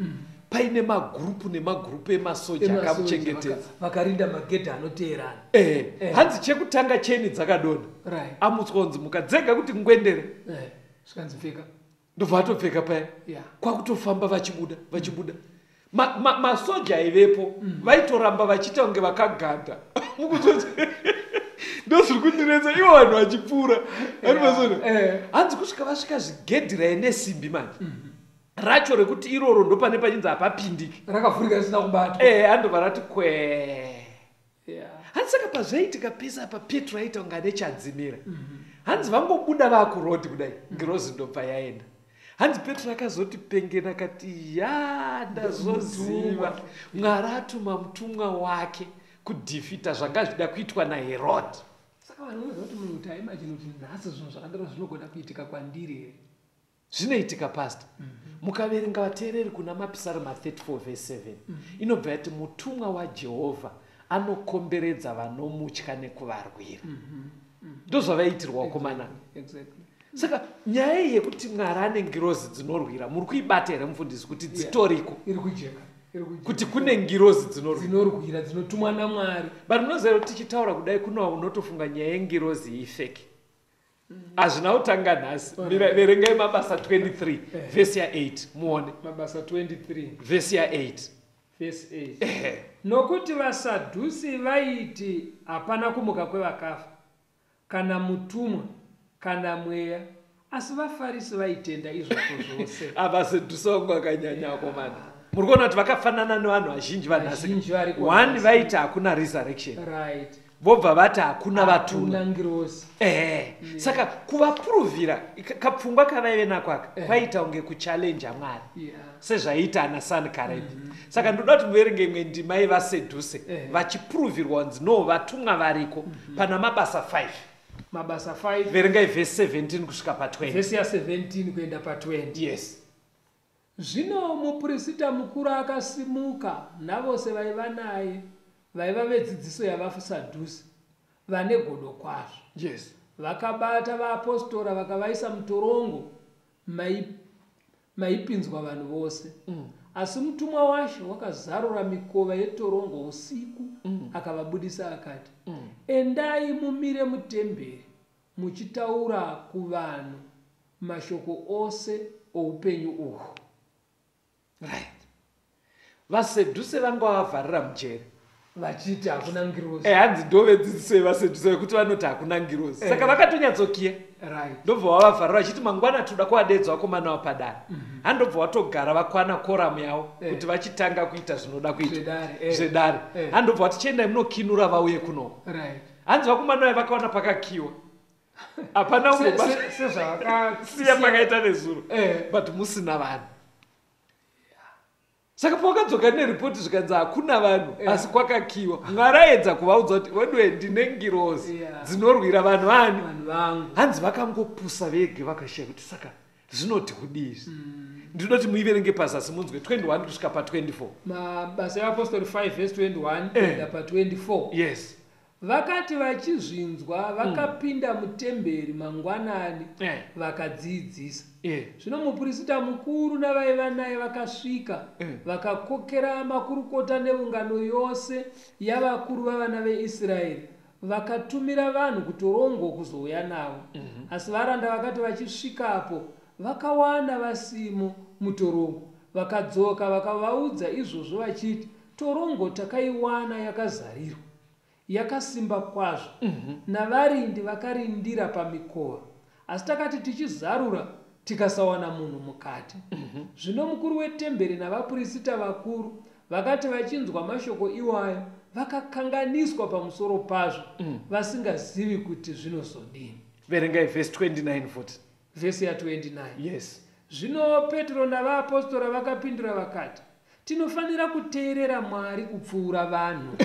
paine magurupu nemagurupu emasoja Emasoja akamuchengetedza. Vakarinda magedhi anoteerana. Hanzi chekutanga cheni dzakadonha. Amutswa kunzi muka, dzega kuti ngwendere. Zvikanzi pfeka. Ndobva atopfeka paya. Kwakutofamba vachibuda vachibuda. Masoja aivepo vaitoramba vachiita kunge vakagadha. Mukuzoti ndozviri kundinetsa, ivo vanhu vachipfuura. Ari Hanzi kusvika vasvika zvigedhi raine simbi manje racho rekuti iroro ndopane pachinzi hapapindiki. Rakavhurika risina kubatwa. Andobva rati kwe. Hanzi saka pazvaiitika pese apa Petro aita kunge ane chadzimira. Hanzi vangobuda vaakurodhi kudai, ngirozi ndobva yaenda. Hanzi Petro akazoti pengena akati, "Ya, ndazoziva, Mwari atuma mutumwa wake kudhifita zvanga zvida kuitwa naHerodhi." Saka vanhu vanoziva kuti munhu kuti aimagine kuti nhasi zvinhu zvakadaro zvinogona kuitika kwandiri here? Zvinoitika, pastor. Mukaverenga, vateereri, kuna Mapisarema 34 vhesi 7, inobva yati mutumwa waJehovha anokomberedza vanomutya nekuvarwira. Ndozvavaiitirwa vakomana. Saka nyaya iyi yekuti Mwari ane ngirozi dzinorwira, muri kuibata here mufundisi kuti dzitoriko? Iri kujeka. Kuti kune ngirozi dzinorwira. Dzinorwira, dzinotumwa naMwari. But munoziva kuti tichitaura kudai kunova unotofunga nyaya yengirozi ifake. Hazvina kutanga nhasi. Verengai Mabasa 23 vhesi ya8 muone. Mabasa 23 vhesi ya8. Vhesi 8. Nokuti vaSadhusi vaiti hapana kumuka kwevakafa, kana mutumwa, kana mweya, asi vaFarisi vaitenda izvozvo zvose. Avasedhusi vangu vakanyanya vakomana. Muri kuona kuti vakafanana nevanhu vazhinji vanhasi. Vazhinji variko One nhasi. Vaiti hakuna resurrection. Vobva vati hakuna vatumwa. Hakuna ngirozi. Saka kuvapuruvhira kapfungwa kavaive nako aka kwaita kunge kuchallenja Mwari. Sezvaiita ana Sankareb. Saka ndoda kuti muverenge imwe ndima yevaSedhuse vachipuruvhirwa kunzi no, vatumwa variko pana Mabasa 5. Mabasa 5. Verengai vhesi 17 kusvika pa20. Vhesi ya17 kuenda pa20. Yes. Zvino muprista mukuru akasimuka navose vaiva naye, vaiva vedzidziso yavaSadhusi, vane godo kwazvo. Vakabata vaapostora vakavaisa mutorongo maipinzwa vanhu vose. Asi mutumwa waShe wakazarura mikova yetorongo usiku, akavabudisa akati, "Endai mumire mutemberi muchitaura kuvanhu mashoko ose oupenyu uhwu." Right. VaSedhuse vanga vavharira mujeri vachiti hakuna ngirozi. Hanzi ndo vedzidziso yevaSedhuse vekuti vanoti hakuna ngirozi. Saka vakatonyatsokiya. Ndobva vavavharira vachiti mangwana toda kuvadedza vakomana vapadare. Handobva vatogara vakwana quorum yavo kuti vachitanga kuita zvinoda kuitwa. Zvedare. Zvedare. Handobva vati chiendai munokinura vauye kunoko. Hanzi vakomana vaya vakawana pakakiwa. Hapana Sezvavaka siya pakaita nezuro. But musina vanhu. Saka pavakadzoka neripoti zvikanzi hakuna vanhu asi kwakakiwa. Mwari aedza kuvaudza kuti weduwe ndine ngirozi dzinorwira vanhu vani. Vanhu vangu. Hanzi vakangopusa vege vakashiya kuti saka zvinoti kudii izvi. Ndinoti muiverenge pazasi munzwe 21 kusvika pa24. Mabasa eApostori 5 vhesi 21 kuenda pa24. Yes. Vakati vachizvinzwa vakapinda mutemberi mangwanani vakadzidzisa. Zvino muprista mukuru navaiva naye vakasvika vakakokera makurukota neungano yose yavakuru vavana veIsraeri, vakatumira vanhu kutorongo kuzouya navo. Asi varanda vakati vachisvikapo vakawana vasimo mutorongo, vakadzoka vakavaudza izvozvo vachiti, "Torongo takaiwana yakazarirwa yakasimba kwazvo, navarindi vakarindira pamikova, asi takati tichizarura tikasawana munhu mukati." Zvino mukuru wetemberi navapurisita vakuru vakati vachinzwa mashoko iwayo vakakanganiswa pamusoro pazvo, vasingazivi kuti zvinozodini. Verengai vhesi 29 futi. Vhesi ya29. Yes. Zvino Petro navaapostora vakapindura vakati, "Tinofanira kuteerera Mwari kupfuura vanhu."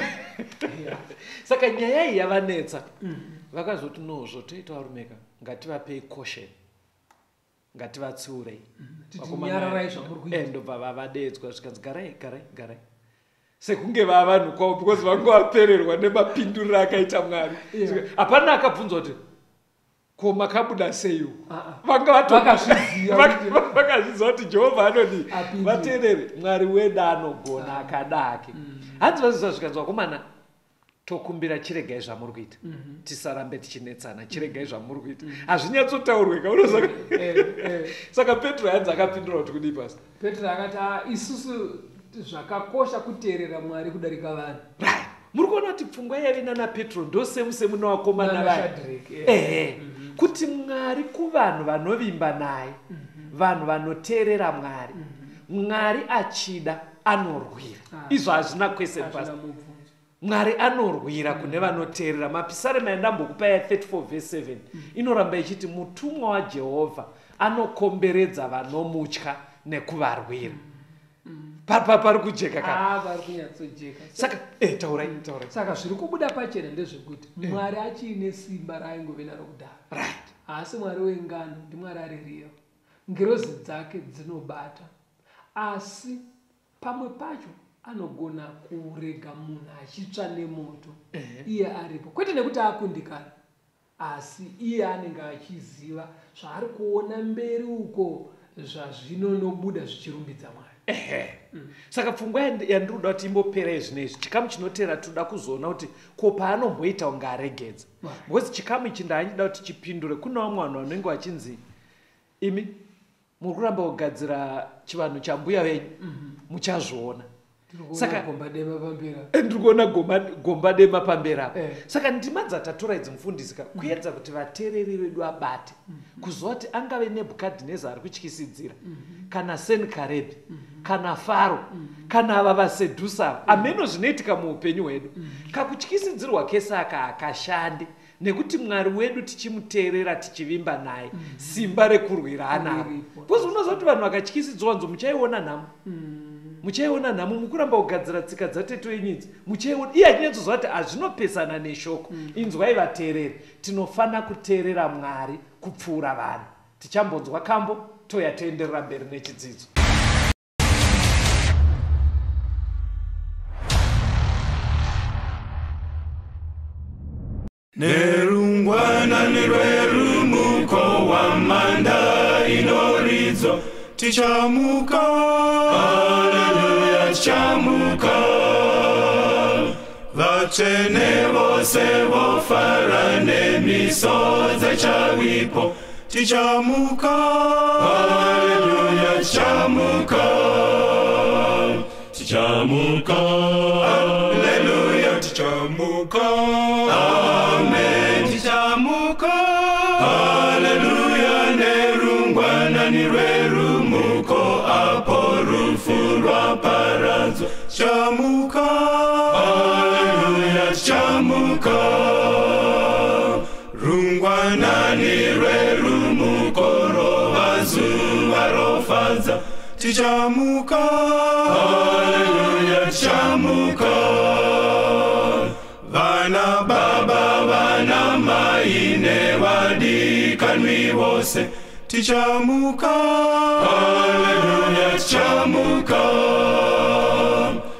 Saka nyaya iyi yavanetsa. Vakazoti no, zvotoita varumeka, ngativapei caution, ngativatsiurei. Titi nyararai zvamuri kuita. Ndobva vavadedzwa zvikanzi garai, garai, garai, sekunge vava vanhu kwavo, because vanga vapererwa nemapinduriro akaita Mwari. Hapana akabvunzwa kuti ko makabuda sei uku. Ah, ah. Vanga Vakazviziva vakazviziva kuti Jehovha anodii. Apindura. Vateerere, Mwari wedu anogona akada ake. Hanzi vaziva zvikanzi vakomana, tokumbira chiregai zvamuri kuita, tisarambe tichinetsana, chiregai zvamuri kuita. Hazvinyatsotaurweka unoza. Saka Petro hanzi akapindura kuti kudii pasi? Petro akati, "Ah, isusu zvakakosha kuteerera Mwari kudarika vanhu." Right. Muri kuona kuti pfungwa yaive nana Petro ndosemu semu nevakomana Nana vaya. Shadrach, Ehe, kuti Mwari kuvanhu vanovimba naye, vanhu vanoteerera Mwari, Mwari achida anorwira. Izvo hazvina question Hazvina pasi. mubvunzo. Mwari anorwira kune vanoteerera. Mapisarema yandambokupa ya34 vhesi 7 inoramba ichiti mutumwa waJehovha anokomberedza vanomutya nekuvarwira. Pari kujeka ka? Ah, vari kunyatsojeka. Saka taurai, taurai. Saka zviri kubuda pachena ndezvekuti Mwari achiine simba raaingove naro kudhara. Haasi Mwari wengano, ndiMwari ari real. Ngirozi dzake dzinobata, asi pamwe pacho anogona kurega munhu achitsva nemoto iye aripo, kwete nekuti akundikana. Asi iye anenge achiziva zvaari kuona mberi uko zvazvinonobuda zvichirumbidza Mwari. Ehe. Saka pfungwa yandiri kuda kuti imbopera zvinezvi, chikamu chinotera toda kuzoona kuti ko paanomboita kunge aregedza. Because chikamu ichi ndaachida kuti chipindure kune vamwe vanhu vanenge vachinzi imi muri kuramba kugadzira chivanhu chambuya venyu, muchazviona. Saka gomba dema pamberi apa. Ndiri kuona gomba dema pamberi apa. Saka ndima dzatatora idzi mufundisi ka, kuedza kuti vateereri vedu vabate. Kuziva kuti angave Nebhukadhineza ari kutyisidzira, kana Senkerebi, kana Faro, kana ava vaSedusa ava. Ameno zvinoitika muupenyu hwedu. Kakutyisidzirwa kese aka hakashandi, nekuti Mwari wedu tichimuteerera tichivimba naye, simba rekurwira anaro. Because unoziva kuti vanhu vakatyisidzwa nzo muchaiona nhamo. Muchaiona nhamo mukuramba kugadzira tsika dzateto yenyu idzi. Muchaiona iye achinyatsoziva kuti hazvinopesana neshoko. Inzwai vateereri, tinofana kuteerera Mwari kupfuura vanhu. Tichambonzwa kambo toya toenderera mberi nechidzidzo. Nerungwanani rwerumuko wamanda inoridzwa, tichamuka, haleluya, tichamuka. Vatsvene vose vofara nemisodzi ichavipo, tichamuka, haleluya, tichamuka. Tichamuka, haleluya, tichamuka. Amen, tichamuka, haleluya. Nerungwanani rwerumuko apo rufu rwaparadzwa, tichamuka, haleluya, tichamuka. Rungwanani rwerumuko rova zuva rofadza, tichamuka, haleluya, tichamuka. Vana baba, vana mai nevadikanwi vose, tichamuka, haleluya, tichamuka.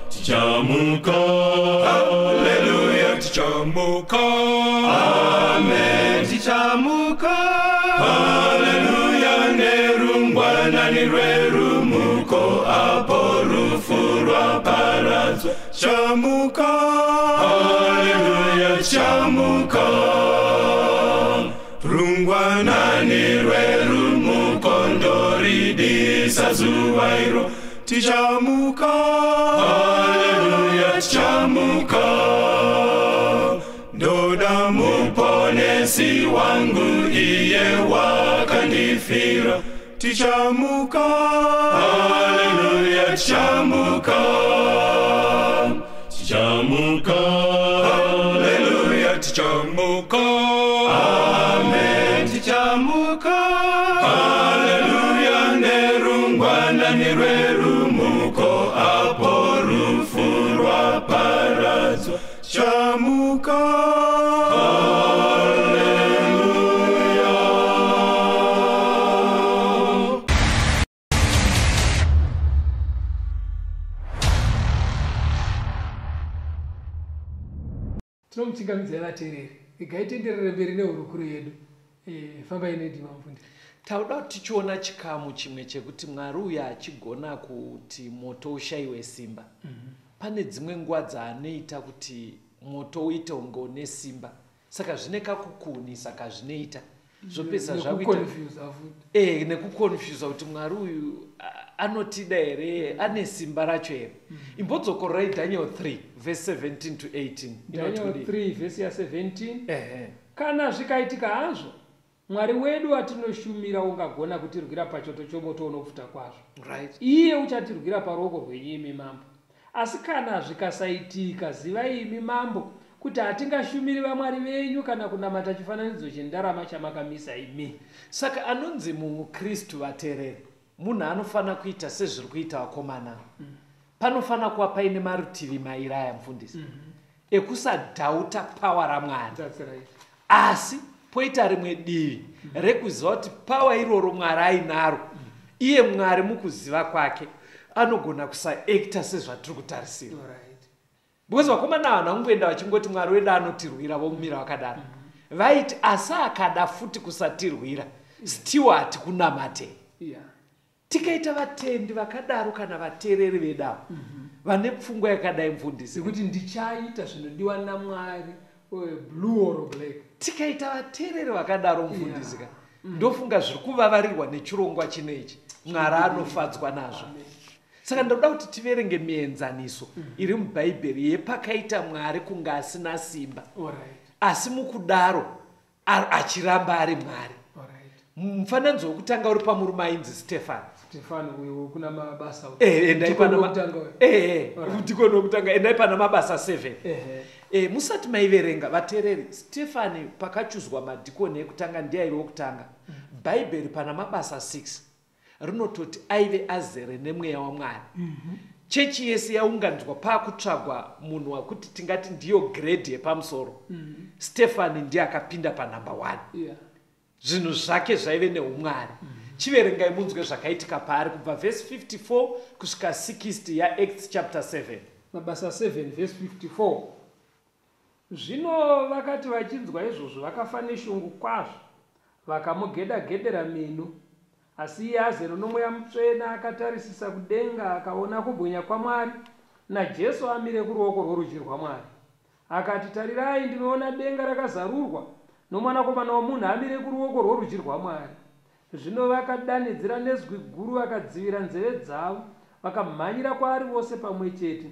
Tichamuka, haleluya, tichamuka. Amen, tichamuka, haleluya. Nerungwanani rwerumuko apo rufu rwaparadzwa, tichamuka, haleluya, tichamuka. Rungwanani rwerumuko ndoridisa zuva iro, tichamuka, haleluya, tichamuka. Ndoda muponesi wangu iye wakandifira, tichamuka, haleluya, tichamuka. Tichamuka, haleluya, tichamuka. Amen, tichamuka, haleluya. Nerungwanani rwerumuko apo rufu rwaparadzwa, tichamuka, haleluya. Tinomuchingamidzai vateereri, regai tienderere mberi nehurukuro yedu. Fambai nedima mufundisi. Tauda kuti tichiona chikamu chimwe chekuti Mwari uyu achigona kuti moto ushayiwe simba. Pane dzimwe nguva dzaanoita kuti moto uite kunge une simba. Saka zvine kakukunisa kazvinoita. Zvopesa zvakuita. Nekuconfuse kuti Mwari uyu anotida here, ane simba racho here. Imbodzokorerai Daniel 3 verse 17 to 18. Daniel 3 verse ya 17. Kana zvikaitika hazvo, Mwari wedu atinoshumira ungagona kutirwira pachoto chomoto unopfuta kwazvo. Right. Iye uchatirwira paruoko rwenyu imi mambo. Asi kana zvikasaitika, zivai imi mambo kuti hatingashumiri vamwari venyu kana kunamata chifananidzo chendarama chamakamisa imi. Saka anonzi muKristu vateereri, munhu anofana kuita sezviri kuita vakomana. Panofana kuva paine marutivi mairi aya mufundisi. Ekusadhauta power raMwari. That's right. Asi poita rimwe divi rekuziva kuti power iroro Mwari ainaro. Iye Mwari mukuziva kwake anogona kusaacta sezvatiri kutarisira. Right. Because vakomana vanhu vangoenda vachingoti Mwari wedu anotirwira vomumira vakadaro. Vaiti asi akada futi kusatirwira, still hatikunamate. Tikaita vatendi vakadaro kana vateereri vedavo vane pfungwa yakadai, mufundisi, Sekuti ndichaita zvinodiwa naMwari, blue or black. Tikaita vateereri vakadaro, mufundisi ka, ndofunga zviri kuvavarirwa nechirongwa chinechi, Mwari anofadzwa nazvo. Amen. Saka ndoda kuti tiverenge mienzaniso iri muBhaibheri yepakaita Mwari kunge asina simba, asi mukudaro achiramba ari Mwari. Mufananidzo wekutanga uri pamurume ainzi Stefani. Stefano uyo wekuna Mabasa. Endai Ndiko pana wekutanga uyo. Ndiko wekutanga. Endai pana Mabasa 7. Musati maiverenga, vateereri, Stefani pakachuzwa madhikoni ekutanga ndiye aive wekutanga. Bhaibheri pana Mabasa 6 rinototi aive azere nemweya waMwari. Chechi yese yaunganidzwa, paakutsvagwa munhu wakuti tingati ndiyo grade yepamusoro, Stefani ndiye akapinda panhamba 1. Zvinhu zvake zvaive neumwari. Chiverengai munzwe zvakaitika paari kubva vhesi 54 kusvika 60 yaActs chapter 7. Mabasa 7 vhesi 54. Zvino vakati vachinzwa izvozvo, vakafa neshungu kwazvo, vakamugeda-gedera mino. Asi iye azere noMweya Mutsvene akatarisisa kudenga, akaona kubwinya kwaMwari naJesu amire kuruoko rworudyi rwaMwari. Akati, "Tarirai, ndinoona denga rakazarurwa, noMwanakomana woMunhu amire kuruoko rworudyi rwaMwari." Zvino vakadanidzira nezwi guru, vakadzivira nzeve dzavo, vakamhanyira kwaari vose pamwe chete,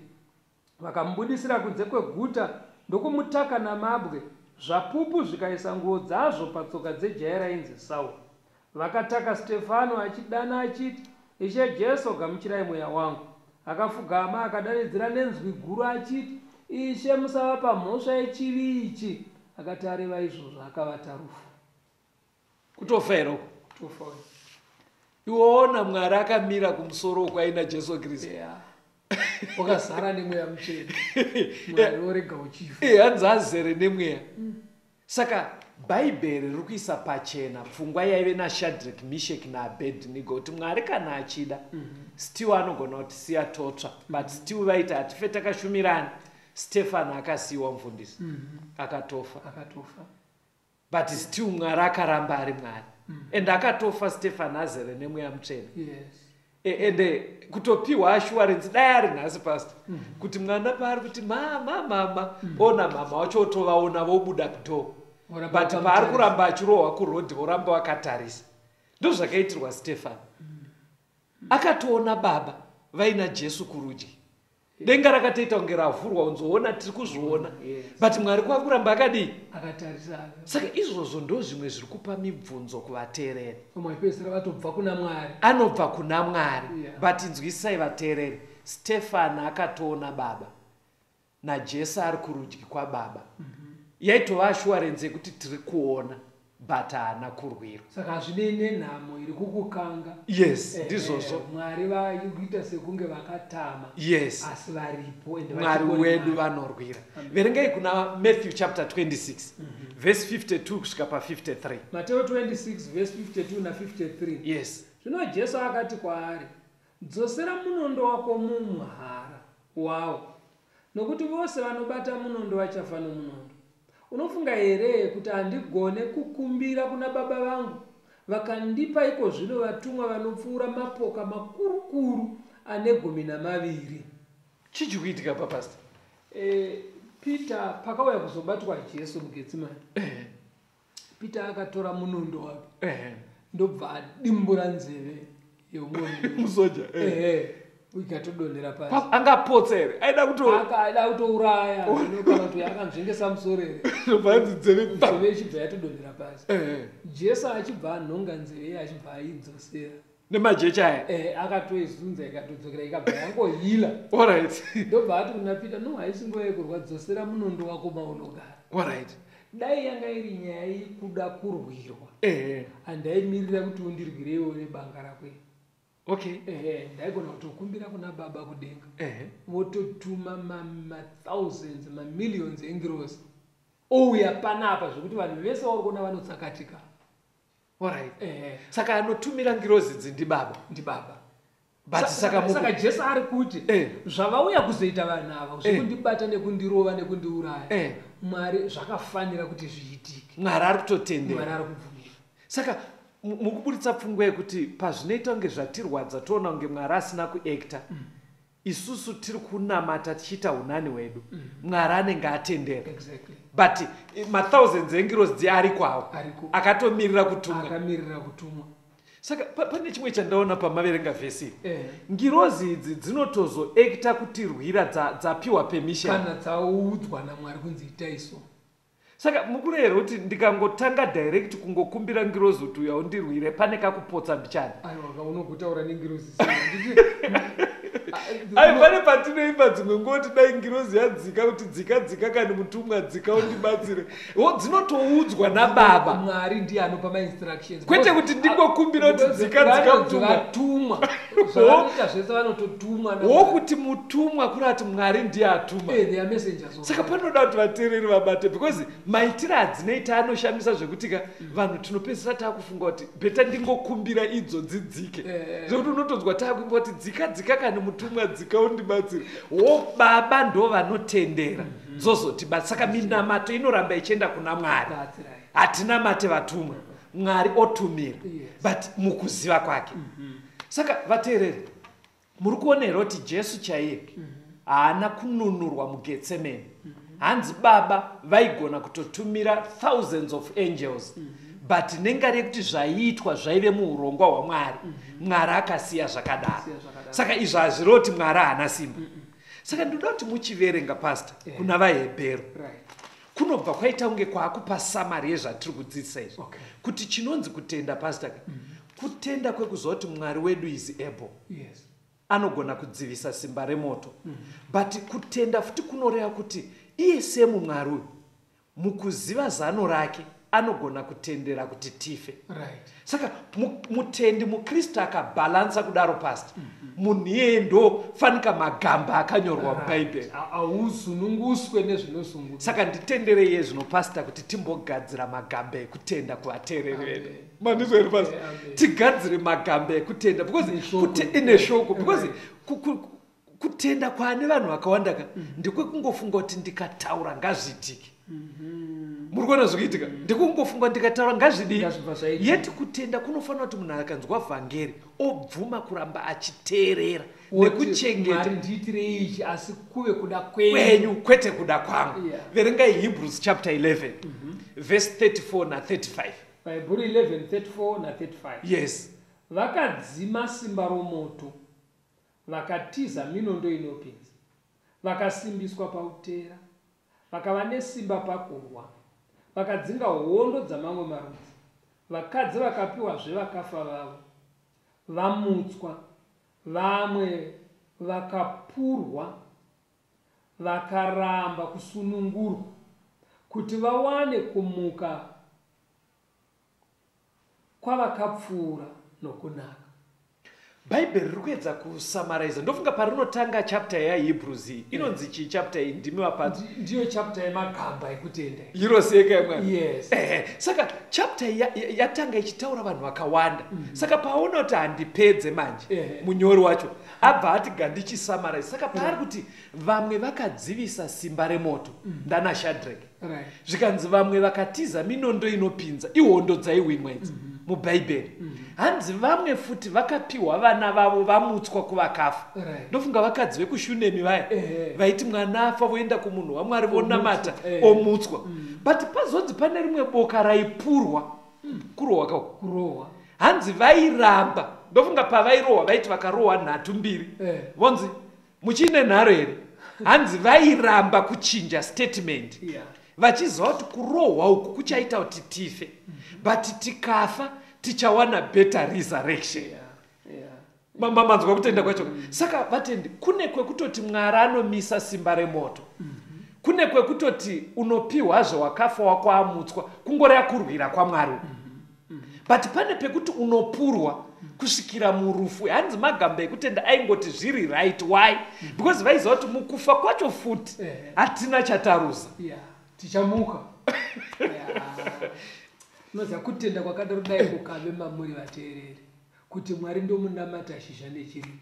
vakamubudisira kunze kweguta ndokumutaka namabwe. Zvapupu zvikaisa nguo dzazvo patsoka dzejaya rainzi Sauro. Vakataka Stefano achidana achiti, "Ishe Jesu, gamuchirai mweya wangu." Akafugama, akadanidzira nenzwi guru achiti, "Ishe, musavapa mhosva yechivi ichi." Akati areva izvozvo, akavata rufu. Kutofa here uko? Kutofa. Iwoona Mwari akamira kumusoro uko aina Jesu Kristu. Yeah. Wakazara nemweya mutsvene, Mwari orega uchifa? Hanzi azere nemweya. Saka Bhaibheri riri kuisa pachena pfungwa yaive naShadrak, Mishek naAbednego, kuti Mwari kana achida, still anogona kuti siya totsva, but still vaiti hatife takashumirani. Stefani akasiyiwa, mufundisi, akatofa. Akatofa. But still Mwari akaramba ari Mwari, and akatofa Stefani azere nemweya mutsvene. Ende kutopiwa assurance, dai ari nhasi, pastor, kuti mwana paari kuti, "Mama, mama," ona mama wacho otovaona vobuda kudoor. Voramba But paari vakamutarisa. kuramba achirohwa kurodhi, voramba vakatarisa. Ndo zvakaitirwa Stefani. Akatoona Baba vaina Jesu kurudyi, denga rakatoita kunge ravhurwa, unzoona tiri kuzviona. But Mwari kwakuramba akadii? Akatarisa. Saka izvozvo ndo zvimwe zviri kupa mibvunzo kuvateereri. Vamwe vapedzisira vatobva kuna Mwari. Anobva kuna Mwari. But nzwisai, vateereri, Stefani akatoona Baba naJesu ari kurudyi kwaBaba. Yaitova assurance yekuti tiri kuona, but haana kurwirwa. Saka hazvinei nenhamo iri kukukanga. Yes, ndizvozvo. Mwari vaikuita sekunge vakatama, asi varipo ende Mwari vachingori wedu Mwari. vanorwira. Verengai kuna Matthew chapter 26 verse 52 kusvika pa53. Mateo 26 verse 52 na53. Zvino Jesu akati kwaari, "Dzosera munondo wako mumuhara wawo, nokuti vose vanobata munondo vachafa nomunondo. Unofunga here kuti handigone kukumbira kuna Baba vangu, vakandipa iko zvino vatumwa vanopfuura mapoka makurukuru ane 12?" Chii kuitika papastor? Peter pakauya kuzobatwa Jesu muGetsimani, Peter akatora munondo wake, ndobva adimbura nzeve yeumwe Musoja. Ehe, ikatodonhera pasi. Angapotsa here? Aida kuto Akada kutouraya kana kuti akanzvengesa musoro here? Bvanzi nzeve pa. Nzeve ichibva yatodonhera pasi. Jesu achibva anhonga nzeve iye, achibva aidzosera. Nemajecha aya. Akatoizunza, ikatodzokera, ikabva yangohila. Ndobva ati kuna Peter, "No, haisi nguva yekurwa. Dzosera munondo wako maunogara." Dai yanga iri nyaya yekuda kurwirwa, handaimirira kuti undirwireiwo nebanga rako iri. Ehe, ndaigona kutokumbira kuna Baba kudenga, vototuma mathousands, mamillions engirosi, ouya panapa zvekuti vanhu vese vari kuona vanotsakatika. Alright. Saka anotumira ngirozi idzi ndiBaba? NdiBaba. But saka Saka Jesu ari kuti zvavauya kuzoita vanhu ava zvekundibata nekundirova nekundiuraya, Mwari zvakafanira kuti zviitike. Mwari ari kutotendera. Mwari ari kubvumira. Saka mukuburitsa pfungwa yekuti pazvinoita kunge zvatirwadza toona kunge Mwari asina kuacta, isusu tiri kunamata tichiita unani hwedu, Mwari anenge atendera. But mathousands engirozi dzi ariko awo akatomirira kutumwa. Akamirira kutumwa. Saka pane chimwe chandaona pamaverenga vhesi. Ngirozi idzi dzinotozoacta kutirwira dzapiwa permission. Kana dzaudzwa naMwari kunzi itai so. Saka mukurehera kuti ndikangotanga direct kungokumbira ngirozi kuti uya undirwire, pane kakupotsa mbichana. Aiwa, unogotaura nengirozi. Ai, pane patinoimba dzimwe ngoti dai ngirozi yadzika kuti dzika dzika kani mutumwa dzika undibatsire. Dzinotoudzwa nababa. Mwari ndiye anopa mainstructions. Kwete kuti ndingokumbira kuti dzika dzika mutumwa. Vatumwa. Zvavanoita zvese vanototumwa. Wokuti mutumwa kurati Mwari ndiye atuma. They are messengers. Saka panoda kuti vateereri vabate because maitiro adzinoita anoshamisa zvekuti ka vanhu tinopedzisira taakufunga kuti better ndingokumbira idzo dzidzike. Zvekuti unotonzwa taakuimba kuti dzika dzika kani mutumwa dzika undibatsire. Wo baba ndo vanotendera dzozotibatsa. Saka minamato inoramba ichienda kuna Mwari. Hatinamate vatumwa, Mwari otumira, but mukuziva kwake. Saka vateereri, muri kuona here kuti Jesu chaiye haana kununurwa muGetsemane? Hanzi baba vaigona kutotumira thousands of angels, but nengari yekuti zvaiitwa zvaive muurongwa hwaMwari, Mwari akasiya zvakadaro. Saka izvo hazvireva kuti Mwari haana simba. Saka ndinoda kuti muchiverenga, pastor, kuna vaHebheru kunobva kwaita kunge kwaakupa summary yezvatiri kudzidzisa izvi, kuti chinonzi kutenda, pastor, kutenda kwekuziva kuti Mwari wedu is able, anogona kudzivisa simba remoto. But kutenda futi kunoreva kuti iye semu Mwari uyu mukuziva zano rake anogona kutendera kuti tife. Saka mutendi muKristu akabhalansa kudaro, pastor, munhu iyeye ndofanika magamba akanyorwa muBhaibheri. Hauzununguswe nezvinozungunusa. Saka nditenderei iye zvino, pastor, kuti timbogadzira magamba ekutenda kuvateereri vedu. Mandizwa here, pastor? Tigadzire magamba ekutenda because neshoko, because kutenda kwaane vanhu vakawanda ka ndekwekungofunga kuti ndikataura ngazviitike. Muri kuona zvikuitika? Ndekungofunga ndikataura ngazvidii. Yeti kutenda kunofanira kuti munhu akanzwa vhangeri obvuma kuramba achiteerera nekuchengeta. Ndiitirei ichi asi kuve kuda kwenyu kwete kuda kwangu. Verengai Hebrews chapter 11 verse 34 na35. Hebrew 11 34 na35. Yes. Vakadzima simba romoto, vakatiza minondo inopinza, vakasimbiswa pautera, vakava nesimba pakurwa, vakadzinga hondo dzamamwe marudzi. Vakadzi vakapiwazve vakafa vavo vamutswa, vamwe vakapurwa, vakaramba kusunungurwa kuti vawane kumuka kwavakapfuura nokunaka. Bhaibheri riri kuedza kusummariza. Ndofunga parinotanga chapter yaHebrews iyi inonzi chii chapter iyi? Ndimi vapadzi. Ndiyo chapter yemagamba ekutenda. Iroseka yemwana. Yes. Saka chapter yatanga ichitaura vanhu vakawanda. Saka paona kuti handipedze manje, munyori wacho abva ati gandichisummarise. Saka paari kuti vamwe vakadzivisa simba remoto, ndana Shadrach. Zvikanzi vamwe vakatiza minondo inopinza, ihondo dzaiwinwa idzi muBhaibheri. Hanzi vamwe futi vakapiwa vana vavo vamutswa kuvakafa. Ndofunga vakadzi vekuShunemi vaya vaiti mwana afa voenda kumunhu waMwari vonamata omutswa. But pazonzi pane rimwe boka raipurwa, kurohwa kako, kurohwa. Hanzi vairamba. Ndofunga pavairohwa vaiti vakarohwa nhatu mbiri, vonzi muchiine nharo here? Hanzi vairamba kuchinja statement, vachiziva kuti kurohwa uku kuchaita kuti tife, but tikafa tichawana better resurrection. Manzwa kutenda kwacho? Saka vatendi, kune kwekutoti Mwari anomisa simba remoto, kune kwekutoti unopiwazve wakafa wako amutswa, kungoreva kurwira kwaMwari. But pane pekuti unopurwa kusvikira murufu. Hanzi magamba ekutenda aingoti zviri right. Why? Because vaiziva kuti mukufa kwacho futi hatina chataruza. Tichamuka. Unoziva kutenda kwakadaro dai kukave mamuri vateereri, kuti Mwari ndomunamata zhizha nechirimo.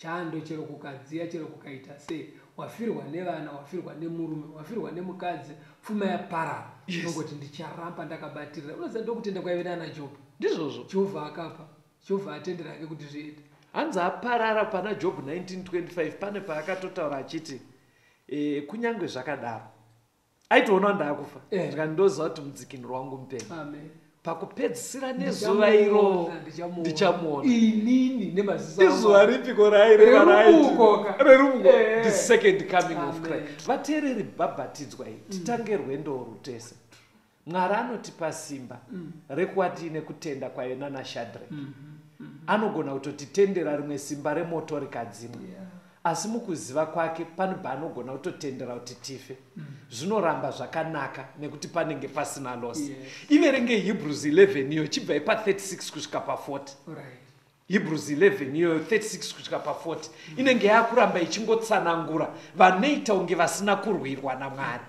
Chando chero kukadziya, chero kukaita sei, wafirwa nevana, wafirwa nemurume, wafirwa nemukadzi, pfuma yaparara. Unongoti ndicharamba ndakabatirira. Unoziva, ndokutenda kwaive nana Jobho. Ndizvozvo. Jehovha akapa, Jehovha atendera ake kuti zviende. Hanzi aparara pana Jobhu 1925, pane paakatotaura achiti kunyange zvakadaro aitoona ndaakufa, ndikandoziva kuti mudzikinuro wangu mupenyu. Amen. Pakupedzisira nezuva iro Ndichamuona. Ndichamuona. Inini nemaziso Izuva angu. ripiko raireva? Rerumuko ka. Rerumuko. The second coming of Amen. Christ. Vateereri, bhabhatidzwa iyi, titange rwendo rutese. Mwari anotipa simba rekuva tiine kutenda kwaive nanaShadrek. Anogona kutotitendera rimwe simba remoto rikadzimwa, asi mukuziva kwake pane paanogona kutotendera kuti tife, zvinoramba zvakanaka nekuti panenge pasina loss. Iverenge Hebrews 11 iyo, chibvai pa36 kusvika pa40. Hebrews 11 iyoyo, 36 kusvika pa40, inenge yakuramba ichingotsanangura vanoita kunge vasina kurwirwa naMwari.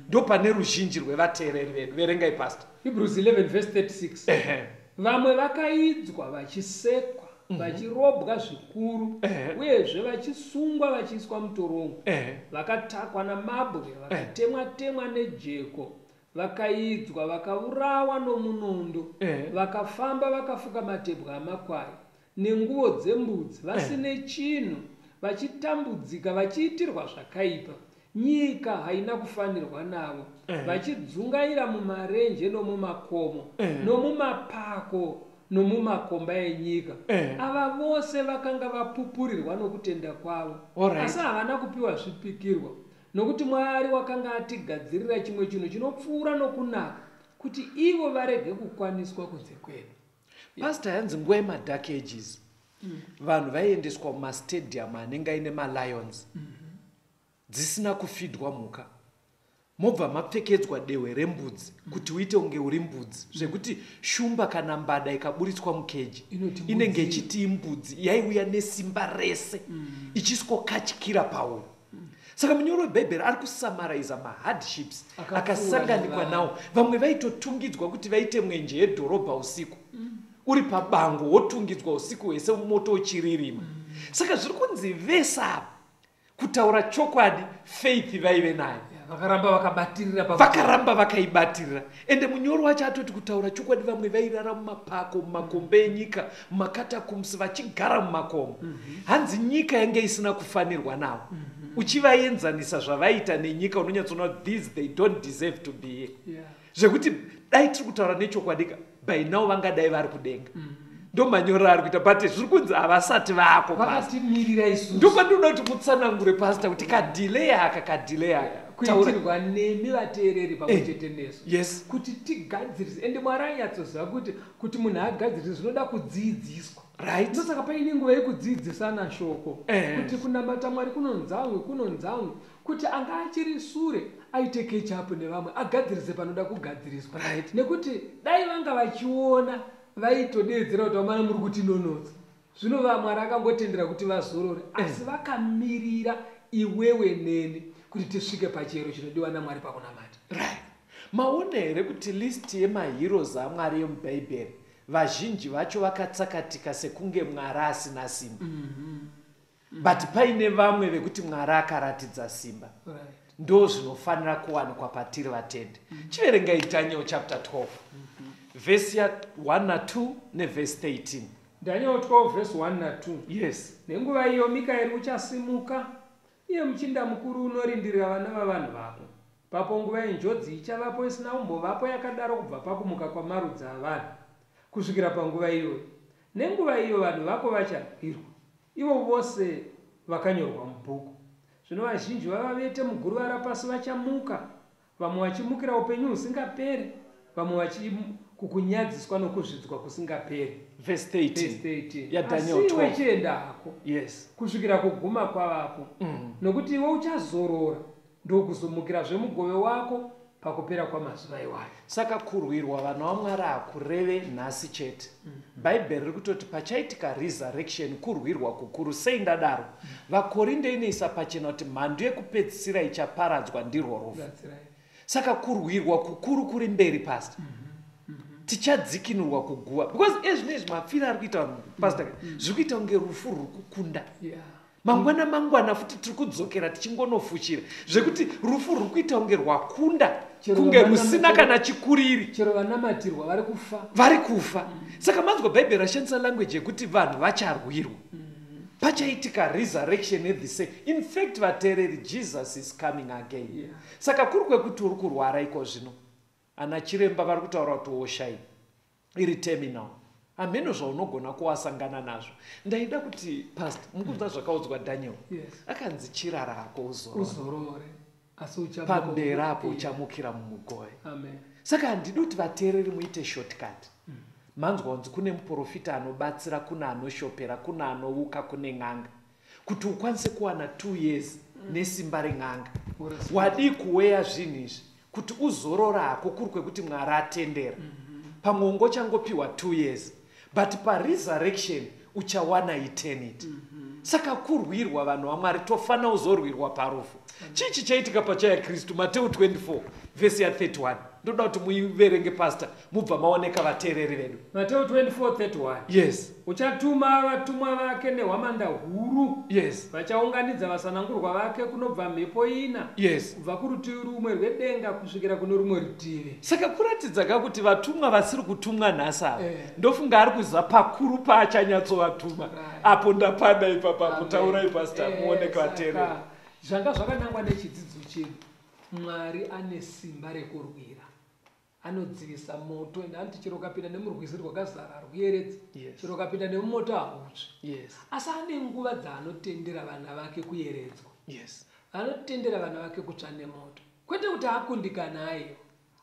Ndo pane ruzhinji rwevateereri vedu. Verengai, Pastor. Hebrews 11 verse 36. Vamwe vakaidzwa, vachisekwa, vachirobwa zvikuru, uyezve vachisungwa, vachiiswa mutorongo, vakatakwa namabwe, vakatemwa-temwa nejeko, vakaidzwa, vakaurawa nomunondo, vakafamba vakafuka matebwe amakwai nenguo dzembudzi, vasine chinhu, vachitambudzika, vachiitirwa zvakaipa. Nyika haina kufanirwa navo, vachidzungaira mumarenje nomumakomo, nomumapako nomumakomba enyika. Ava vose vakanga vapupurirwa nokutenda kwavo, asi havana kupiwa zvipikirwa, nokuti Mwari wakanga atigadzirira chimwe chinhu chinopfuura nokunaka, kuti ivo varege kukwaniswa kunze kwedu. Pastor, yanzi nguva yemadark ages vanhu vaiendeswa mumastadium anenge aine malions, dzisina kufidwa mhuka, mobva mapfekedzwa dehwe rembudzi kuti uite kunge uri mbudzi, zvekuti shumba kana mbada ikaburitswa mukeji Inoti mbudzi. Inenge ichiti imbudzi, yaiuya nesimba rese ichisikokatyira pauri. Saka munyori webhaibheri ari kusummariza mahardships Akapfuura akasanganikwa nevanhu. nawo. Vamwe vaitotungidzwa kuti vaite mwenje yedhorobha usiku, uri pabango wotungidzwa usiku hwese moto uchiririma. Saka zviri kunzi vese ava, kutaura chokwadi, faith vaive nayo. Yeah, vakaramba vakabatirira Vakaramba vakaibatirira. Ende munyori wacho atoti kutaura chokwadi, vamwe vairara mumapako, mumakombe enyika, mumacatacombs, vachigara mumakomo. Hanzi nyika yange isina kufanirwa navo. Uchivaenzanisa zvavaita nenyika, unonyatsoona kuti these, they don't deserve to be here, zvekuti dai tiri kutaura nechokwadi ka, by now vangadai vari kudenga. Ndo manyorero ari kuita, but zviri kunzi havasati vaako, Pastor. Vakatimirira isusu. Ndopandinoda kuti mutsanangure, Pastor, kuti kadelay aka, kadelay aka. Taura. Kuitirwa nemi vateereri pamwe chete nesu, kuti tigadzirise. Ende Mwari anyatsoziva kuti munhu agadzirise zvinoda kudzidziswa. Ndosaka paine nguva yekudzidzisana shoko, kuti kunamata Mwari kunonzamwe kunonzamwe, kuti anga achiri sure aite catch up nevamwe, agadzirise panoda kugadziriswa. Nekuti dai vanga vachiona, vaitodeedzera kuti vamana muri kutinonotsa. Zvino Mwari akangotendera kuti vazorore, asi vakamirira iwewe neni kuti tisvike pachiyero chinodiwa naMwari pakunamata. Right. Maona here kuti list yemaheroes aMwari yemubhaibheri, vazhinji vacho vakatsakatika sekunge Mwari asina simba, but paine vamwe vekuti Mwari akaratidza simba? Ndo zvinofanira kuwanikwa patiri vatendi. Chiverengai Daniel chapter 12, vhesi ya1 na2 nevhesi 13. Daniel 12 verse 1 na2. Yes. Nenguva iyo Mikaeri uchasimuka, iye muchinda mukuru unorindirira vana vavanhu vako. Papo nguva yenjodzi ichavapo isina kumbovapo yakadaro kubva pakumuka kwamarudzi avanhu kusvikira panguva iyoyo. Nenguva iyo vanhu vako vacharwirwa, ivo vose vakanyorwa mubhuku. Zvino vazhinji vavavete muguruva rapasi vachamuka, vamwe vachimukira upenyu husingaperi, vamwe vachikukunyadziswa nokuzvidzwa kusingaperi. Verse 13. Verse 13. YaDaniel Asi iwe 12. chienda hako kusvikira kuguma kwavapo, nokuti iwe uchazorora ndokuzomukirazve mugove wako pakupera kwamazuva iwayo. Saka kurwirwa vana vaMwari hakureve nhasi chete. Bhaibheri riri kutoti pachaitika resurrection, kurwirwa kukuru. Sei ndadaro? VaKorinde inoisa pachena kuti mhandu yekupedzisira ichaparadzwa ndirwo rufu. That's right. Saka kurwirwa kukuru kuri mberi, Pastor. Tichadzikinurwa kuguva, because ezvinezvi mapfiro ari kuita vanhu, Pastor, zviri kuita kunge rufu ruri kukunda. Mangwana mangwana futi tiri kudzokera tichingonofushira, zvekuti rufu ruri kuita kunge rwakunda, kunge rusina kana chikuriri. Chero vanamatirwa vari kufa. Vari kufa. Saka manzwa Bhaibheri rashandisa language yekuti vanhu vacharwirwa. Pachaitika resurrection at the same. In fact, vateereri, Jesus is coming again. Saka kuri kwekuti uri kurwara iko zvino, ana chiremba vari kutaura kuti hosha iyi iri terminal, hameno zvaunogona kuwasangana nazvo. Ndaida kuti, Pastor, mukunzwa zvakaudzwa Daniel. Akanzi chirara hako uzorore, uzorore, asi uchamuka. Pamberi apo uchamukira mumugove. Amen. Saka handidi kuti vateereri muite shortcut. Manzwa kunzi kune muprofita anobatsira, kune anoshopera, kune anouka, kune n'anga, kuti ukwanise kuwana 2 years nesimba ren'anga. Wadii kuweya zvinhu izvi kuti uzorora hako, kuri kwekuti Mwari atendera? Pamwe ungochangopiwa 2 years, but paresurrection uchawana eternity. Saka kurwirwa, vanhu vaMwari, tofanira uzorwirwa parufu. Chii chichaitika pachaya Kristu? Mateu 24 vhesi ya31, ndoda kuti muiverenge, Pastor, mubva maoneka vateereri vedu. Mateo 24:31. Yes. Uchatuma vatumwa vake nehwamanda huru. Vachaunganidza vasanangurwa vake kunobva mhepo ina, kubva kurutivi rumwe rwedenga kusvikira kuno rumwe rutivi. Saka kuratidza ka kuti vatumwa vasiri kutumwa nhasi ava, ndofunga ari kuziva pakuru paachanyatsovatuma. Apo ndapana ipapa. Kutaurai, Pastor, muoneke vateereri. Saka, zvanga zvakanangwa nechidzidzo chedu, Mwari ane simba rekurwira, anodzivisa moto. Ende anoti chero ukapinda nemurwizi rwakazara ruyeredzi, chero ukapinda nemumoto hautsvi. Asi ane nguva dzaanotendera vana vake kuyeredzwa, anotendera vana vake kutsva nemoto. Kwete kuti akundikana, aiwa,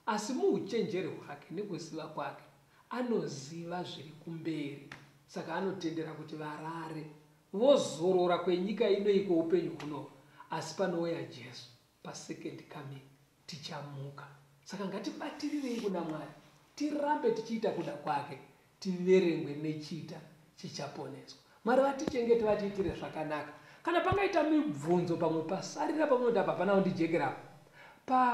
asi muuchenjeri hwake nekuziva kwake anoziva zviri kumberi. Saka anotendera kuti varare vozorora kwenyika ino kweupenyu huno, asi panouya Jesu pasecond coming tichamuka. Saka ngatibatirirei kuna Mwari, tirambe tichiita kuda kwake, tiverengwe nechita chichaponeswa. Mwari vatichengete, vatiitire zvakanaka. Kana pangaita mibvunzo, pamwe pasarira pamunoti apa hapana kundijekerapo,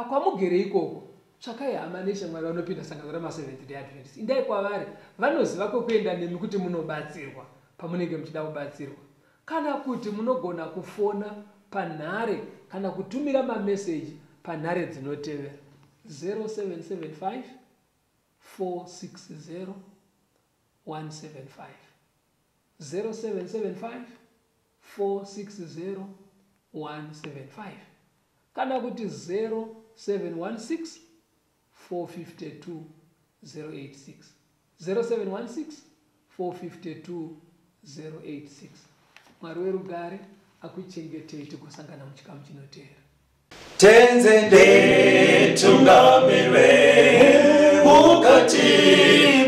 kwamugere ikoko, tsvakai hama neshamwari vanopinda sangano ramaSeventh Day Adventist. Indai kwavari, vanoziva kwekuenda nemi kuti munobatsirwa pamunenge muchida kubatsirwa. Kana kuti munogona kufona panhare kana kutumira mameseji panhare dzinotevera: 0775 460 175, 0775 460 175, kana kuti 0716 452 086, 0716 452 086. Mwari werugare akuchengetei, tigosangana muchikamu chinoteera. Tenzi nditungamire mukati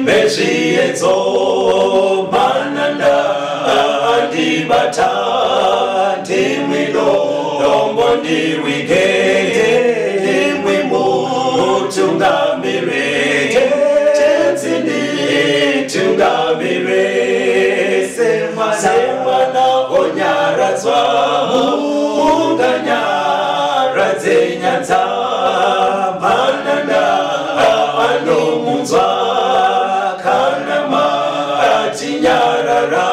mezviedzo, mananda andibata, ndimwi dombo ndiwige, ndimwi mutungamire. Tenzi nditungamire semwana onyaradzwa, munganyaradze nyanza, mananda anomunzwa kana matinyarara.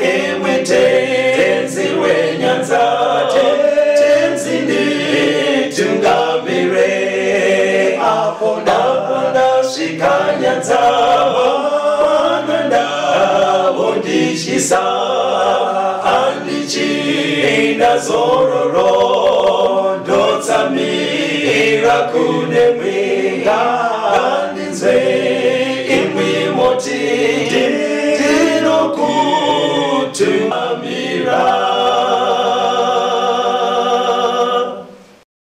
Imwe Tenzi wenyanza, Tenzi nditungamire. Apo ndasvika nyanza, mananda vondityisa, handichina zororo, ndotsamira kune mwenga ngandinzwe.